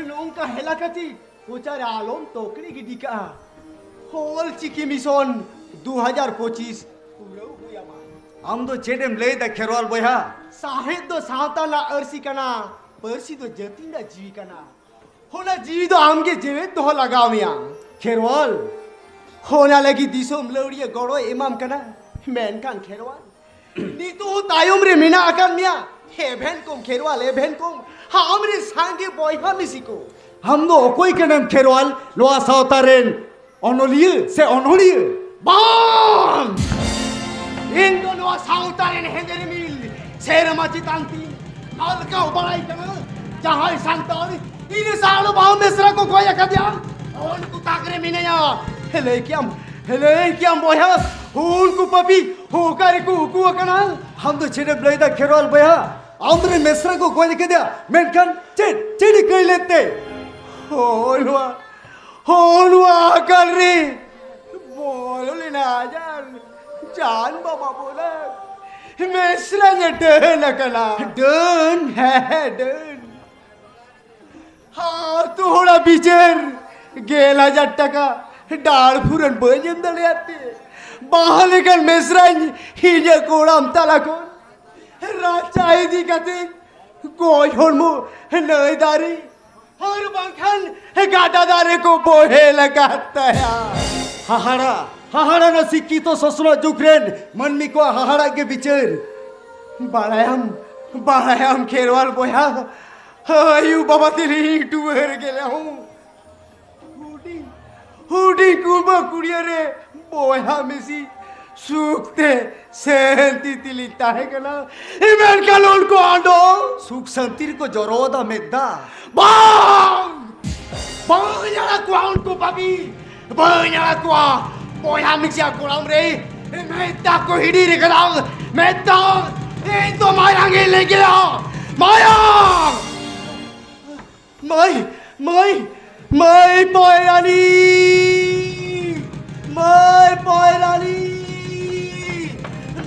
ᱱᱚᱝᱠᱟ ᱦᱮᱞᱟ ᱠᱟᱛᱮ ᱠᱚᱪᱟᱨᱮ ᱟᱞᱚᱢ ᱛᱚᱠᱲᱤ ᱜᱤᱰᱤ ᱠᱟᱜᱼᱟ᱾ ᱚᱞ ᱪᱤᱠᱤ ᱢᱤᱥᱚᱱ ᱫᱩ ᱦᱟᱡᱟᱨ ᱯᱚᱸᱪᱤᱥ ᱯᱩᱨᱟᱹᱣ ᱦᱩᱭ ᱟᱢᱟ᱾ ᱟᱢ ᱫᱚ ᱪᱮᱫ ᱮᱢ ᱞᱟᱹᱭ ᱫᱟ ᱠᱷᱮᱨᱣᱟᱞ ᱵᱚᱭᱦᱟ? ᱥᱟᱶᱦᱮᱫ ᱫᱚ ᱥᱟᱶᱛᱟ ᱨᱮᱱᱟᱜ ᱟᱹᱨᱥᱤ ᱠᱟᱱᱟ, ᱯᱟᱹᱨᱥᱤ ᱫᱚ ᱡᱟᱹᱛᱤ ᱨᱮᱱᱟᱜ ᱡᱤᱣᱤ ᱠᱟᱱᱟ᱾ ᱚᱱᱟ ᱡᱤᱣᱤ ᱫᱚ ᱟᱢᱜᱮ ᱡᱮᱣᱮᱫ ᱫᱚᱦᱚ ᱞᱟᱜᱟᱣ ᱢᱮᱭᱟ᱾ ᱠᱷᱮᱨᱣᱟᱞ, ᱚᱱᱟ ᱞᱟᱹᱜᱤᱫ ᱫᱤᱥᱚᱢ ᱞᱟᱹᱣᱲᱤᱭᱟᱹ ᱜᱚᱲᱚᱭ ᱮᱢᱟᱢ ᱠᱟᱱᱟ᱾ ᱢᱮᱱᱠᱷᱟᱱ ᱠᱷᱮᱨᱣᱟᱞ, ᱱᱤᱛᱚᱜ ᱦᱚᱸ ᱛᱟᱭᱚᱢ ᱨᱮ ᱢᱮᱱᱟᱜ ᱟᱠᱟᱫ ᱢᱮᱭᱟ᱾ ᱮᱵᱷᱮᱱ ᱠᱚᱢ ᱠᱷᱮᱨᱣᱟᱞ, ᱮᱵᱷᱮᱱ ᱠᱚᱢ᱾ ᱟᱢ ᱨᱮᱱ ᱥᱟᱸᱜᱮ ᱵᱚᱭᱦᱟ ᱢᱤᱥᱤ ᱠᱚ᱾ ᱟᱢ ᱫᱚ ᱚᱠᱚᱭ ᱠᱟᱱᱟᱢ ᱠᱷᱮᱨᱣᱟᱞ? ᱱᱚᱣᱟ ᱥᱟᱶᱛᱟ ᱨᱮᱱ ᱚᱱᱚᱞᱤᱭᱟᱹ ᱥᱮ ᱚᱱᱚᱲᱤᱭᱟᱹ? ᱵᱟᱝ! ᱤᱧ ᱫᱚ ᱱᱚᱣᱟ ᱥᱟᱶᱛᱟ ᱨᱮᱱ ᱦᱮᱸᱫᱮ ᱨᱤᱢᱤᱞ, ᱥᱮᱨᱢᱟ ᱪᱮᱛᱟᱱ ᱛᱤᱧ ᱟᱞᱠᱟᱣ ᱵᱟᱲᱟᱭ ᱠᱟᱱᱟ᱾ ᱡᱟᱦᱟᱸᱭ ᱥᱟᱱᱛᱟᱲ ᱤᱧ ᱥᱟᱶ ᱵᱟᱦᱩ ᱢᱤᱥᱨᱟ ᱠᱚ ᱜᱚᱡ ᱟᱠᱟᱫᱮᱭᱟ, ᱩᱱᱠᱩ ᱛᱟᱠ ᱨᱮ ᱢᱮᱱᱟᱭᱟ᱾ ᱞᱟᱹᱭ ᱠᱮᱭᱟᱢ, ᱞᱟᱹᱭ ᱠᱮᱭᱟᱢ ᱵᱚᱭᱦᱟ, ᱩᱱᱠᱩ ᱯᱟᱯᱤ ᱚᱠᱟ ᱨᱮᱠᱚ ᱩᱠᱩ ᱟᱠᱟᱱᱟ? ᱟᱢ ᱫᱚ ᱪᱮᱫ ᱮᱢ ᱞᱟᱹᱭ ᱫᱟ ᱠᱷᱮᱨᱣᱟᱞ ᱵᱚᱭᱦᱟ? ᱟᱢ ᱨᱮᱱ ᱢᱤᱥᱨᱟ ᱠᱚ ᱜᱚᱡ ᱠᱮᱫᱮᱭᱟ, ᱢᱮᱱᱠᱷᱟᱱ ᱪᱮᱫ, ᱪᱮᱫ ᱮ ᱠᱟᱹᱭ ᱞᱮᱫ ᱛᱮ? ᱦᱳᱭ ᱱᱚᱣᱟ, ᱦᱳᱭ ᱱᱚᱣᱟ ᱟᱠᱟᱞ ᱨᱮ ᱵᱚᱞᱚ ᱞᱮᱱᱟ ᱟᱡᱟᱨ, ᱡᱟᱱ ᱵᱟᱵᱟ ᱵᱚᱞᱮ ᱢᱤᱥᱨᱟ ᱧᱮ ᱰᱟᱹᱱ ᱟᱠᱟᱱᱟ᱾ ᱰᱟᱹᱱ? ᱦᱮᱸ, ᱦᱮᱸ, ᱰᱟᱹᱱ᱾ ᱦᱟᱛ ᱦᱚᱲᱟ ᱵᱤᱪᱟᱹᱨ ᱜᱮᱞ ᱦᱟᱡᱟᱨ ᱴᱟᱠᱟ ᱰᱟᱲ ᱯᱷᱩᱨᱟᱹᱱ ᱵᱟᱹᱧ ᱮᱢ ᱫᱟᱲᱮᱭᱟᱫ ᱛᱮ, ᱵᱟᱦᱟ ᱞᱮᱠᱟᱱ ᱢᱮᱥᱨᱟᱧ ᱤᱧᱟᱹᱜ ᱠᱚᱲᱟᱢ ᱛᱟᱞᱟ ᱠᱷᱚᱱ ᱨᱟᱪᱟ ᱤᱫᱤ ᱠᱟᱛᱮ ᱜᱚᱡ ᱦᱚᱲᱢᱚ ᱱᱟᱹᱭ ᱫᱟᱨᱮ ᱟᱨ ᱵᱟᱝᱠᱷᱟᱱ ᱜᱟᱰᱟ ᱫᱟᱨᱮ ᱠᱚ ᱵᱚᱦᱮᱞ ᱟᱠᱟᱫ ᱛᱟᱭᱟ᱾ ᱦᱟᱦᱟᱲᱟ, ᱦᱟᱦᱟᱲᱟ ᱱᱟ ᱥᱤᱠᱠᱷᱤᱛᱚ ᱥᱚᱥᱱᱚᱜ ᱡᱩᱜᱽ ᱨᱮᱱ ᱢᱟᱹᱱᱢᱤ ᱠᱚᱣᱟᱜ ᱦᱟᱦᱟᱲᱟᱜ ᱜᱮ ᱵᱤᱪᱟᱹᱨ᱾ ᱵᱟᱲᱟᱭᱟᱢ, ᱵᱟᱲᱟᱭᱟᱢ ᱠᱷᱮᱨᱣᱟᱞ ᱵᱚᱭᱦᱟ, ᱟᱭᱩ ᱵᱟᱵᱟ ᱛᱤᱞᱤᱧ ᱴᱩᱣᱟᱹᱨ ᱜᱮᱞᱮ ᱦᱚᱸ ᱦᱩᱰᱤᱧ, ᱦᱩᱰᱤᱧ ᱠᱩᱢᱵᱟᱹ ᱠᱩᱲᱤᱭᱟᱹ ᱨᱮ ᱵᱚᱭᱦᱟ ᱢᱤᱥᱤ ᱥᱩᱠ ᱛᱮ ᱥᱟᱱᱛᱤ ᱛᱮᱞᱤᱧ ᱛᱟᱦᱮᱸ ᱠᱟᱱᱟ᱾ ᱢᱮᱱᱠᱷᱟᱱ ᱩᱱᱠᱩ ᱟᱸᱰᱚ ᱥᱩᱠ ᱥᱟᱱᱛᱤ ᱨᱮᱠᱚ ᱡᱚᱨᱚᱣᱟᱫᱟ ᱢᱮᱫ ᱫᱟᱜ᱾ ᱵᱟᱝ! ᱵᱟᱹᱧ ᱟᱲᱟᱜ ᱠᱚᱣᱟ ᱩᱱᱠᱩ ᱵᱟᱹᱜᱤ! ᱵᱟᱹᱧ ᱟᱲᱟᱜ ᱠᱚᱣᱟ! ᱵᱚᱭᱦᱟ ᱢᱤᱥᱤᱭᱟᱜ ᱠᱚᱲᱟᱢ ᱨᱮ ᱢᱮᱫ ᱫᱟᱜ ᱠᱚ ᱦᱤᱰᱤᱨ ᱠᱟᱫᱟ! ᱢᱮᱫ ᱫᱟᱜ! ᱤᱧ ᱫᱚ ᱢᱟᱭᱟᱝ ᱤᱧ ᱞᱤᱸᱜᱤᱭᱟ! ᱢᱟᱭᱟᱝ! ᱢᱟᱹᱭ, ᱢᱟᱹᱭ, ᱢᱟᱹᱭ ᱯᱚᱭᱨᱟᱱᱤ! ᱢᱟᱹᱭ ᱯᱚᱭᱨᱟᱱᱤ!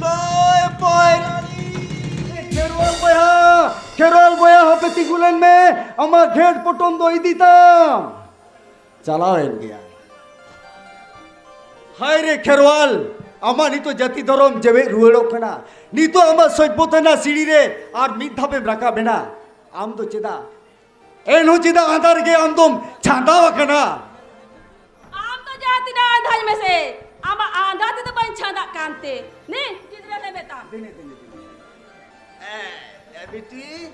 ᱢᱟᱹᱭ ᱯᱚᱭᱨᱟᱱᱤ! ᱠᱷᱮᱨᱣᱟᱞ ᱵᱚᱭᱦᱟ, ᱠᱷᱮᱨᱣᱟᱞ ᱵᱚᱭᱦᱟ, ᱦᱟᱯᱮ ᱛᱤᱸᱜᱩ ᱞᱮᱱ ᱢᱮ, ᱟᱢᱟᱜ ᱜᱷᱮᱴ ᱯᱚᱴᱚᱢ ᱫᱚ ᱤᱫᱤ ᱛᱟᱢ᱾ ᱪᱟᱞᱟᱣᱮᱱ ᱜᱮᱭᱟᱭ᱾ ᱦᱟᱭ ᱨᱮ ᱠᱷᱮᱨᱣᱟᱞ, ᱟᱢᱟᱜ ᱱᱤᱛᱚᱜ ᱡᱟᱹᱛᱤ ᱫᱷᱚᱨᱚᱢ ᱡᱮᱣᱮᱫ ᱨᱩᱣᱟᱹᱲᱚᱜ ᱠᱟᱱᱟ᱾ ᱱᱤᱛᱚᱜ ᱟᱢᱟᱜ ᱥᱚᱡᱽᱵᱚᱛ ᱨᱮᱱᱟᱜ ᱥᱤᱲᱤ ᱨᱮ ᱟᱨ ᱢᱤᱫ ᱫᱷᱟᱯᱮᱢ ᱨᱟᱠᱟᱵ ᱮᱱᱟ᱾ ᱟᱢ ᱫᱚ ᱪᱮᱫᱟᱜ, ᱮᱱᱦᱚᱸ ᱪᱮᱫᱟᱜ ᱟᱸᱫᱷᱟᱨ ᱜᱮ ᱟᱢ ᱫᱚᱢ ᱪᱷᱟᱸᱫᱟᱣ ᱟᱠᱟᱱᱟ? ᱟᱢ ᱫᱚ ᱡᱟᱦᱟᱸ ᱛᱤᱱᱟᱹᱜ ᱟᱸᱫᱷᱟᱭ ᱢᱮᱥᱮ, ᱟᱢᱟᱜ ᱟᱸᱫᱷᱟ ᱛᱮᱫᱚ ᱵᱟᱹᱧ ᱪᱷᱟᱸᱫᱟᱜ ᱠᱟᱱᱛᱮ᱾ ᱱᱮ, ᱜᱤᱫᱽᱨᱟᱹ ᱞᱮ ᱢᱮᱛᱟᱢ᱾ ᱫᱮᱱᱮ, ᱫᱮᱱᱮ, ᱫᱮᱱᱮ᱾ ᱮ, ᱮ ᱵᱤᱴᱤ,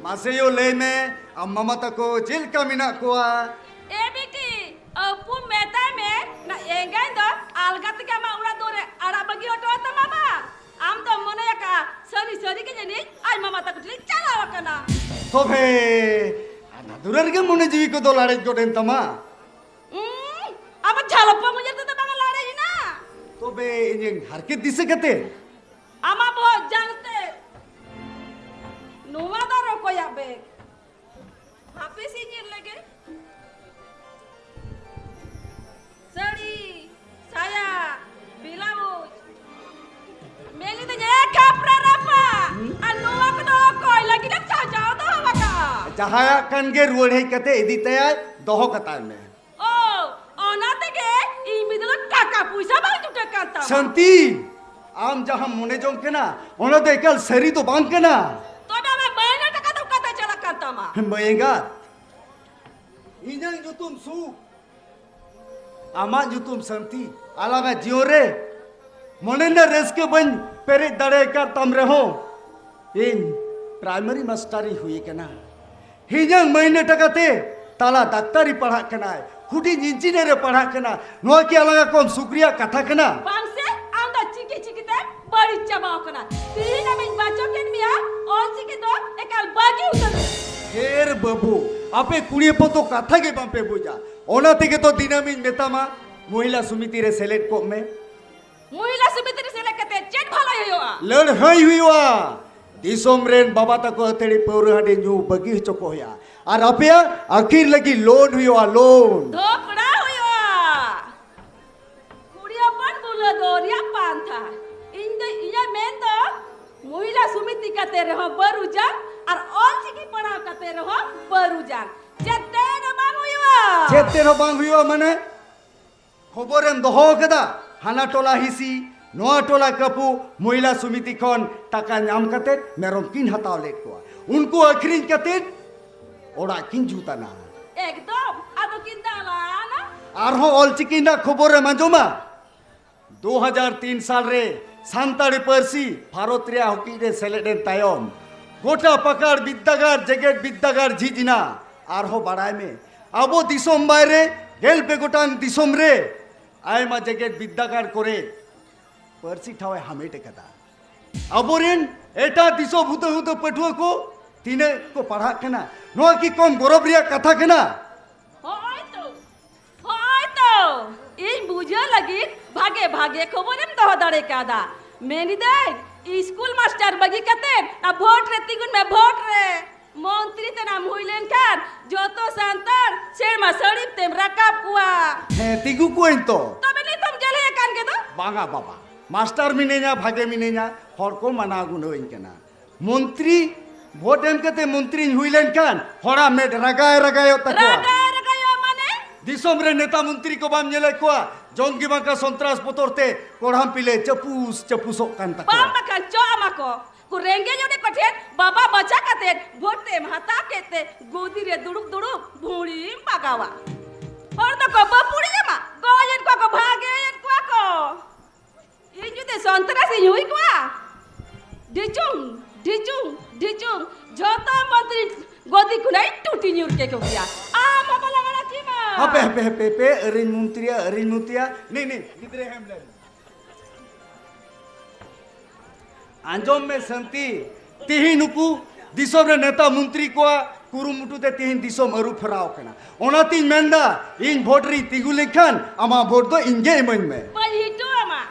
ᱢᱟᱥᱮ ᱭᱳ ᱞᱟᱹᱭ ᱢᱮ, ᱟᱢ ᱢᱟᱢᱟ ᱛᱟᱠᱚ ᱪᱮᱫ ᱞᱮᱠᱟ ᱢᱮᱱᱟᱜ ᱠᱚᱣᱟ? ᱮ ᱵᱤᱴᱤ, ᱟᱹᱯᱩ ᱢᱮᱛᱟᱭ ᱢᱮ, ᱚᱱᱟ ᱮᱸᱜᱟᱧ ᱫᱚ ᱟᱞᱜᱟ ᱛᱮᱜᱮ ᱟᱢᱟᱜ ᱚᱲᱟᱜ ᱫᱩᱣᱟᱹᱨ ᱨᱮ ᱟᱲᱟᱜ ᱵᱟᱹᱜᱤ ᱦᱚᱴᱚ ᱟᱛᱟᱢᱟ ᱵᱟ? ᱟᱢ ᱫᱚᱢ ᱢᱚᱱᱮ ᱟᱠᱟᱜᱼᱟ, ᱥᱟᱹᱨᱤ ᱥᱟᱹᱨᱤ ᱜᱮ ᱡᱟᱹᱱᱤᱡ ᱟᱡ ᱢᱟᱢᱟ ᱛᱟᱠᱚ ᱴᱷᱮᱱ ᱪᱟᱞᱟᱣ ᱟᱠᱟᱱᱟ᱾ ᱛᱚᱵᱮ, ᱟᱱᱟ ᱫᱩᱨᱟᱹ ᱨᱮᱜᱮ ᱢᱚᱱᱮ ᱡᱤᱣᱤ ᱠᱚᱫᱚ ᱞᱟᱲᱮᱡ ᱜᱚᱫ ᱮᱱ ᱛᱟᱢᱟ᱾ ᱩᱸ, ᱟᱢᱟᱜ ᱡᱷᱟᱞᱯᱟ ᱢᱩᱡᱟᱹ ᱛᱮᱫᱚ ᱵᱟᱝ ᱞᱟᱲᱮᱡ ᱮᱱᱟ᱾ ᱛᱚᱵᱮ, ᱤᱧᱟᱹᱝ ᱦᱟᱨᱠᱮᱛ ᱫᱤᱥᱟᱹ ᱠᱟᱛᱮ? ᱟᱢᱟᱜ ᱵᱚᱦᱚᱜ ᱡᱟᱝ ᱛᱮ ᱱᱚᱣᱟ ᱫᱚ ᱨᱚᱠᱚᱭᱟᱜ ᱵᱮᱜᱽ᱾ ᱦᱟᱯᱮ ᱥᱮ ᱧᱮᱞ ᱞᱮᱜᱮ᱾ ᱥᱟᱹᱲᱤ, ᱥᱟᱭᱟ, ᱵᱞᱟᱣᱩᱡᱽ᱾ ᱢᱮᱱ ᱞᱤᱫᱟᱹᱧ, ᱮ ᱠᱷᱟᱯᱨᱟ ᱨᱟᱯᱟ, ᱟᱨ ᱱᱚᱣᱟ ᱠᱚᱫᱚ ᱚᱠᱚᱭ ᱞᱟᱹᱜᱤᱫ ᱮᱢ ᱥᱟᱡᱟᱣ ᱫᱚᱦᱚ ᱟᱠᱟᱫᱼᱟ? ᱡᱟᱦᱟᱸᱭᱟᱜ ᱠᱟᱱ ᱜᱮ ᱨᱩᱣᱟᱹᱲ ᱦᱮᱡ ᱠᱟᱛᱮ ᱤᱫᱤ ᱛᱟᱭᱟᱭ, ᱫᱚᱦᱚ ᱠᱟᱛᱟᱭ ᱢᱮ᱾ ᱚᱱᱟ ᱛᱮᱜᱮ ᱤᱧ ᱵᱤᱫᱟᱹᱞ ᱴᱟᱠᱟ ᱯᱩᱭᱥᱟᱹ ᱵᱟᱝ ᱡᱩᱴᱟᱹᱜ ᱠᱟᱱ ᱛᱟᱢᱟ᱾ ᱥᱟᱱᱛᱤ, ᱟᱢ ᱡᱟᱦᱟᱸᱢ ᱢᱚᱱᱮ ᱡᱚᱝ ᱠᱟᱱᱟ, ᱚᱱᱟ ᱫᱚ ᱮᱠᱟᱞ ᱥᱟᱹᱨᱤ ᱫᱚ ᱵᱟᱝ ᱠᱟᱱᱟ᱾ ᱛᱚᱵᱮ ᱟᱢᱟᱜ ᱢᱟᱹᱭᱱᱟᱹ ᱴᱟᱠᱟ ᱫᱚ ᱚᱠᱟᱛᱮ ᱪᱟᱞᱟᱜ ᱠᱟᱱ ᱛᱟᱢᱟ? ᱢᱟᱹᱭ ᱮᱸᱜᱟᱛ, ᱤᱧᱟᱹᱜ ᱧᱩᱛᱩᱢ ᱥᱩᱠ, ᱟᱢᱟᱜ ᱧᱩᱛᱩᱢ ᱥᱟᱱᱛᱤ, ᱟᱞᱟᱝᱟᱜ ᱡᱤᱭᱚᱱ ᱨᱮ ᱢᱚᱱᱮ ᱨᱮᱱᱟᱜ ᱨᱟᱹᱥᱠᱟᱹ ᱵᱟᱹᱧ ᱯᱮᱨᱮᱡ ᱫᱟᱲᱮ ᱟᱠᱟᱫ ᱛᱟᱢ ᱨᱮᱦᱚᱸ, ᱤᱧ ᱯᱨᱟᱭᱢᱟᱨᱤ ᱢᱟᱥᱴᱟᱨᱤᱧ ᱦᱩᱭ ᱟᱠᱟᱱᱟ᱾ ᱤᱧᱟᱹᱜ ᱢᱟᱹᱭᱱᱟᱹ ᱴᱟᱠᱟ ᱛᱮ ᱛᱟᱞᱟ ᱰᱟᱠᱛᱟᱨᱤ ᱯᱟᱲᱦᱟᱜ ᱠᱟᱱᱟᱭ, ᱦᱩᱰᱤᱧ ᱤᱧᱡᱤᱱᱤᱭᱟᱨ ᱮ ᱯᱟᱲᱦᱟᱜ ᱠᱟᱱᱟ᱾ ᱱᱚᱣᱟ ᱠᱤ ᱟᱞᱟᱝᱟᱜ ᱠᱚᱢ ᱥᱩᱠ ᱨᱮᱭᱟᱜ ᱠᱟᱛᱷᱟ ᱠᱟᱱᱟ? ᱵᱟᱝ ᱥᱮ, ᱟᱢ ᱫᱚ ᱪᱤᱠᱤ ᱪᱤᱠᱤ ᱛᱮ ᱵᱟᱹᱲᱤᱡ ᱪᱟᱵᱟᱣ ᱠᱟᱱᱟ᱾ ᱛᱤᱦᱤᱧ ᱟᱢᱤᱧ ᱵᱟᱪᱚᱠ ᱮᱱ ᱢᱮᱭᱟ, ᱚᱞ ᱪᱤᱠᱤ ᱫᱚ ᱮᱠᱟᱞ ᱵᱟᱹᱜᱤ ᱩᱛᱟᱹᱨ ᱢᱮ᱾ ᱦᱮᱨ ᱵᱟᱹᱵᱩ, ᱟᱯᱮ ᱠᱩᱲᱤ ᱦᱚᱯᱚᱱ ᱫᱚ ᱠᱟᱛᱷᱟ ᱜᱮ ᱵᱟᱝ ᱯᱮ ᱵᱩᱡᱟ᱾ ᱚᱱᱟ ᱛᱮᱜᱮ ᱛᱚ ᱫᱤᱱᱟᱹᱢ ᱤᱧ ᱢᱮᱛᱟᱢᱟ, ᱢᱚᱦᱤᱞᱟ ᱥᱚᱢᱤᱛᱤ ᱨᱮ ᱥᱮᱞᱮᱫ ᱠᱚᱜ ᱢᱮ᱾ ᱢᱚᱦᱤᱞᱟ ᱥᱚᱢᱤᱛᱤ ᱨᱮ ᱥᱮᱞᱮᱫ ᱠᱟᱛᱮ ᱪᱮᱫ ᱵᱷᱟᱞᱟᱭ ᱦᱩᱭᱩᱜᱼᱟ? ᱞᱟᱹᱲᱦᱟᱹᱭ ᱦᱩᱭᱩᱜᱼᱟ᱾ ᱫᱤᱥᱚᱢ ᱨᱮᱱ ᱵᱟᱵᱟ ᱛᱟᱠᱚ ᱟᱹᱛᱷᱟᱹᱲᱤ ᱯᱟᱹᱣᱨᱟᱹ ᱦᱟᱺᱰᱤ ᱧᱩ ᱵᱟᱹᱜᱤ ᱦᱚᱪᱚ ᱠᱚ ᱦᱩᱭᱩᱜᱼᱟ᱾ ᱟᱨ ᱟᱯᱮᱭᱟᱜ ᱟᱹᱠᱷᱤᱨ ᱞᱟᱹᱜᱤᱫ ᱞᱳᱱ ᱦᱩᱭᱩᱜᱼᱟ, ᱞᱳᱱ᱾ ᱫᱷᱚᱯᱲᱟ ᱦᱩᱭᱩᱜᱼᱟ᱾ ᱠᱩᱲᱤ ᱦᱚᱯᱚᱱ ᱵᱩᱞᱟᱹ ᱫᱚ ᱨᱮᱭᱟᱜ ᱯᱟᱱᱛᱷᱟ᱾ ᱤᱧ ᱫᱚ, ᱤᱧᱟᱹᱜ ᱢᱮᱱ ᱫᱚ, ᱢᱚᱦᱤᱞᱟ ᱥᱚᱢᱤᱛᱤ ᱠᱟᱛᱮ ᱨᱮᱦᱚᱸ ᱵᱟᱹᱨᱩ ᱡᱟᱝ ᱟᱨ ᱚᱞ ᱪᱤᱠᱤ ᱯᱟᱲᱦᱟᱣ ᱠᱟᱛᱮ ᱨᱮᱦᱚᱸ ᱵᱟᱹᱨᱩ ᱡᱟᱝ᱾ ᱪᱮᱫ ᱛᱮ ᱦᱚᱸ ᱵᱟᱝ ᱦᱩᱭᱩᱜᱼᱟ᱾ ᱪᱮᱫ ᱛᱮ ᱦᱚᱸ ᱵᱟᱝ ᱦᱩᱭᱩᱜᱼᱟ ᱢᱟᱱᱮ? ᱠᱷᱚᱵᱚᱨᱮᱢ ᱫᱚᱦᱚ ᱟᱠᱟᱫᱟ, ᱦᱟᱱᱟ ᱴᱚᱞᱟ ᱦᱤᱥᱤ, ᱱᱚᱣᱟ ᱴᱚᱞᱟ ᱠᱟᱹᱯᱩ, ᱢᱚᱦᱤᱞᱟ ᱥᱚᱢᱤᱛᱤ ᱠᱷᱚᱱ ᱴᱟᱠᱟ ᱧᱟᱢ ᱠᱟᱛᱮ ᱢᱮᱨᱚᱢ ᱠᱤᱱ ᱦᱟᱛᱟᱣ ᱞᱮᱫ ᱠᱚᱣᱟ, ᱩᱱᱠᱩ ᱟᱹᱠᱷᱨᱤᱧ ᱠᱟᱛᱮ ᱚᱲᱟᱜ ᱠᱤᱱ ᱡᱩᱛ ᱟᱱᱟ᱾ ᱮᱠᱫᱚᱢ, ᱟᱫᱚ ᱠᱤᱱ ᱫᱟᱞᱟᱱᱟ᱾ ᱟᱨᱦᱚᱸ ᱚᱞᱪᱤᱠᱤ ᱨᱮᱱᱟᱜ ᱠᱷᱚᱵᱚᱨᱮᱢ ᱟᱸᱡᱚᱢᱟ, ᱫᱩ ᱦᱟᱡᱟᱨ ᱛᱤᱱ ᱥᱟᱞ ᱨᱮ ᱥᱟᱱᱛᱟᱲᱤ ᱯᱟᱹᱨᱥᱤ ᱵᱷᱟᱨᱚᱛ ᱨᱮᱭᱟᱜ ᱦᱚᱠᱤ ᱨᱮ ᱥᱮᱞᱮᱫ ᱮᱱ ᱛᱟᱭᱚᱢ, ᱜᱚᱴᱟ ᱯᱟᱠᱟᱲ ᱵᱤᱨᱫᱟᱹᱜᱟᱲ, ᱡᱮᱜᱮᱛ ᱵᱤᱨᱫᱟᱹᱜᱟᱲ ᱡᱷᱤᱡ ᱮᱱᱟ᱾ ᱟᱨᱦᱚᱸ ᱵᱟᱲᱟᱭ ᱢᱮ, ᱟᱵᱚ ᱫᱤᱥᱚᱢ ᱵᱟᱭᱨᱮ ᱜᱮᱞ ᱯᱮ ᱜᱚᱴᱟᱝ ᱫᱤᱥᱚᱢ ᱨᱮ ᱟᱭᱢᱟ ᱡᱮᱜᱮᱛ ᱵᱤᱨᱫᱟᱹᱜᱟᱲ ᱠᱚᱨᱮ ᱯᱟᱹᱨᱥᱤ ᱴᱷᱟᱶ ᱮ ᱦᱟᱢᱮᱴ ᱟᱠᱟᱫᱟ᱾ ᱟᱵᱚᱨᱮᱱ ᱮᱴᱟᱜ ᱫᱤᱥᱚᱢ ᱦᱩᱫᱟᱹ ᱦᱩᱫᱟᱹ ᱯᱟᱹᱴᱷᱩᱣᱟᱹ ᱠᱚ ᱛᱤᱱᱟᱹᱜ ᱠᱚ ᱯᱟᱲᱦᱟᱜ ᱠᱟᱱᱟ, ᱱᱚᱣᱟ ᱠᱤ ᱠᱚᱢ ᱜᱚᱨᱚᱵᱽ ᱨᱮᱭᱟᱜ ᱠᱟᱛᱷᱟ ᱠᱟᱱᱟ? ᱦᱚᱸᱜᱼᱚᱭ ᱛᱚ, ᱦᱚᱸᱜᱼᱚᱭ ᱛᱚ, ᱤᱧ ᱵᱩᱡᱷᱟᱹᱣ ᱞᱟᱹᱜᱤᱫ ᱵᱷᱟᱜᱮ ᱵᱷᱟᱜᱮ ᱠᱷᱚᱵᱚᱨᱮᱢ ᱫᱚᱦᱚ ᱫᱟᱲᱮ ᱠᱟᱣᱫᱟ᱾ ᱢᱮᱱᱤᱫᱟᱹᱧ, ᱤᱥᱠᱩᱞ ᱢᱟᱥᱴᱟᱨ ᱵᱟᱹᱜᱤ ᱠᱟᱛᱮ ᱱᱟ ᱵᱷᱳᱴ ᱨᱮ ᱛᱤᱸᱜᱩᱱ ᱢᱮ, ᱵᱷᱳᱴ ᱨᱮ᱾ ᱢᱚᱱᱛᱨᱤ ᱛᱮᱱᱟᱢ ᱦᱩᱭ ᱞᱮᱱᱠᱷᱟᱱ ᱡᱚᱛᱚ ᱥᱟᱱᱛᱟᱲ ᱥᱮᱨᱢᱟ ᱥᱟᱹᱲᱤᱢ ᱛᱮᱢ ᱨᱟᱠᱟᱵ ᱠᱚᱣᱟ᱾ ᱦᱮᱸ, ᱛᱤᱸᱜᱩ ᱠᱚᱣᱟᱹᱧ ᱛᱚ᱾ ᱛᱚᱵᱮ ᱱᱤᱛᱚᱢ ᱡᱮᱞᱮ ᱟᱠᱟᱱ ᱜᱮ ᱫᱚ? ᱵᱟᱝᱟ ᱵᱟᱵᱟ, ᱢᱟᱥᱴᱟᱨ ᱢᱤᱱᱟᱹᱧᱟ, ᱵᱷᱟᱜᱮ ᱢᱤᱱᱟᱹᱧᱟ, ᱦᱚᱲ ᱠᱚ ᱢᱟᱱᱟᱣ ᱜᱩᱱᱟᱹᱣᱟᱹᱧ ᱠᱟᱱᱟ᱾ ᱢᱚᱱᱛᱨᱤ, ᱵᱷᱳᱴ ᱮᱢ ᱠᱟᱛᱮ ᱢᱚᱱᱛᱨᱤᱧ ᱦᱩᱭ ᱞᱮᱱᱠᱷᱟᱱ ᱦᱚᱲᱟᱜ ᱢᱮᱫ ᱨᱟᱜᱟᱭ ᱨᱟᱜᱟᱭᱚᱜ ᱛᱟᱠᱚᱣᱟ᱾ ᱨᱟᱜᱟᱭ ᱨᱟᱜᱟᱭᱚᱜ ᱢᱟᱱᱮ? ᱫᱤᱥᱚᱢ ᱨᱮ ᱱᱮᱛᱟ ᱢᱚᱱᱛᱨᱤ ᱠᱚ ᱵᱟᱢ ᱧᱮᱞᱮᱫ ᱠᱚᱣᱟ? ᱡᱚᱝ ᱜᱮ ᱵᱟᱝᱠᱟ ᱥᱚᱱᱛᱨᱟᱥ ᱵᱚᱛᱚᱨ ᱛᱮ ᱠᱚᱲᱦᱟᱢ ᱯᱤᱞᱮ ᱪᱟᱹᱯᱩᱥ ᱪᱟᱹᱯᱩᱥᱚᱜ ᱠᱟᱱ ᱛᱟᱠᱚᱣᱟ᱾ ᱵᱟᱝ ᱵᱟᱠᱷᱟᱱ ᱪᱚᱜ ᱟᱢᱟ ᱠᱚ᱾ ᱠᱚ ᱨᱮᱸᱜᱮᱡ ᱚᱱᱮ ᱠᱚ ᱴᱷᱮᱱ ᱵᱟᱵᱟ ᱵᱟᱪᱟ ᱠᱟᱛᱮ ᱵᱷᱳᱴ ᱮᱢ ᱦᱟᱛᱟᱣ ᱠᱮᱫ ᱛᱮ ᱜᱚᱫᱤ ᱨᱮ ᱫᱩᱲᱩᱵ ᱫᱩᱲᱩᱵ ᱵᱷᱩᱲᱤᱢ ᱵᱟᱜᱟᱣᱟ᱾ ᱦᱚᱲ ᱫᱚᱠᱚ ᱵᱟᱹᱯᱩᱲᱤ ᱮᱢᱟ, ᱜᱚᱡ ᱮᱱ ᱠᱚᱣᱟ ᱠᱚ, ᱵᱷᱟᱜᱮ ᱮᱱ ᱠᱚᱣᱟ ᱠᱚ᱾ ᱤᱧ ᱡᱩᱫᱤ ᱥᱚᱱᱛᱨᱟᱥᱤᱧ ᱦᱩᱭ ᱠᱚᱜᱼᱟ, ᱰᱷᱤᱪᱩᱝ, ᱰᱷᱤᱪᱩᱝ, ᱰᱷᱤᱪᱩᱝ, ᱡᱷᱚᱛᱚ ᱢᱚᱱᱛᱨᱤ ᱜᱚᱫᱤ ᱠᱷᱚᱱᱟᱜ ᱤᱧ ᱴᱩᱴᱤ ᱧᱩᱨ ᱠᱮ ᱠᱚ ᱠᱮᱭᱟ᱾ ᱟᱢ ᱦᱚᱸ ᱵᱟᱞᱟ ᱵᱟᱲᱟ ᱠᱮᱢᱟ᱾ ᱦᱟᱯᱮ, ᱦᱟᱯᱮ, ᱦᱟᱯᱮ, ᱦᱟᱯᱮ, ᱟᱹᱨᱤᱧ ᱢᱚᱱᱛᱨᱤᱭᱟ, ᱟᱹᱨᱤᱧ ᱢᱚᱱᱛᱨᱤᱭᱟ᱾ ᱱᱤ, ᱱᱤ, ᱜᱤᱫᱽᱨᱟᱹ ᱦᱮᱢ ᱞᱮᱱ᱾ ᱟᱸᱡᱚᱢ ᱢᱮ ᱥᱟᱱᱛᱤ, ᱛᱤᱦᱤᱧ ᱱᱩᱠᱩ ᱫᱤᱥᱚᱢ ᱨᱮ ᱱᱮᱛᱟ ᱢᱚᱱᱛᱨᱤ ᱠᱚᱣᱟᱜ ᱠᱩᱨᱩᱢᱩᱴᱩ ᱛᱮ ᱛᱤᱦᱤᱧ ᱫᱤᱥᱚᱢ ᱟᱹᱨᱩ ᱯᱷᱮᱨᱟᱣ ᱠᱟᱱᱟ᱾ ᱚᱱᱟᱛᱤᱧ ᱢᱮᱱᱫᱟ, ᱤᱧ ᱵᱷᱳᱴ ᱨᱤᱧ ᱛᱤᱸᱜᱩ ᱞᱮᱱᱠᱷᱟᱱ ᱟᱢᱟᱜ ᱵᱷᱳᱴ ᱫᱚ ᱤᱧ ᱜᱮ ᱤᱢᱟᱹᱧ ᱢᱮ᱾ ᱵᱟᱹᱧ ᱦᱤᱡᱩᱜ ᱟᱢᱟ᱾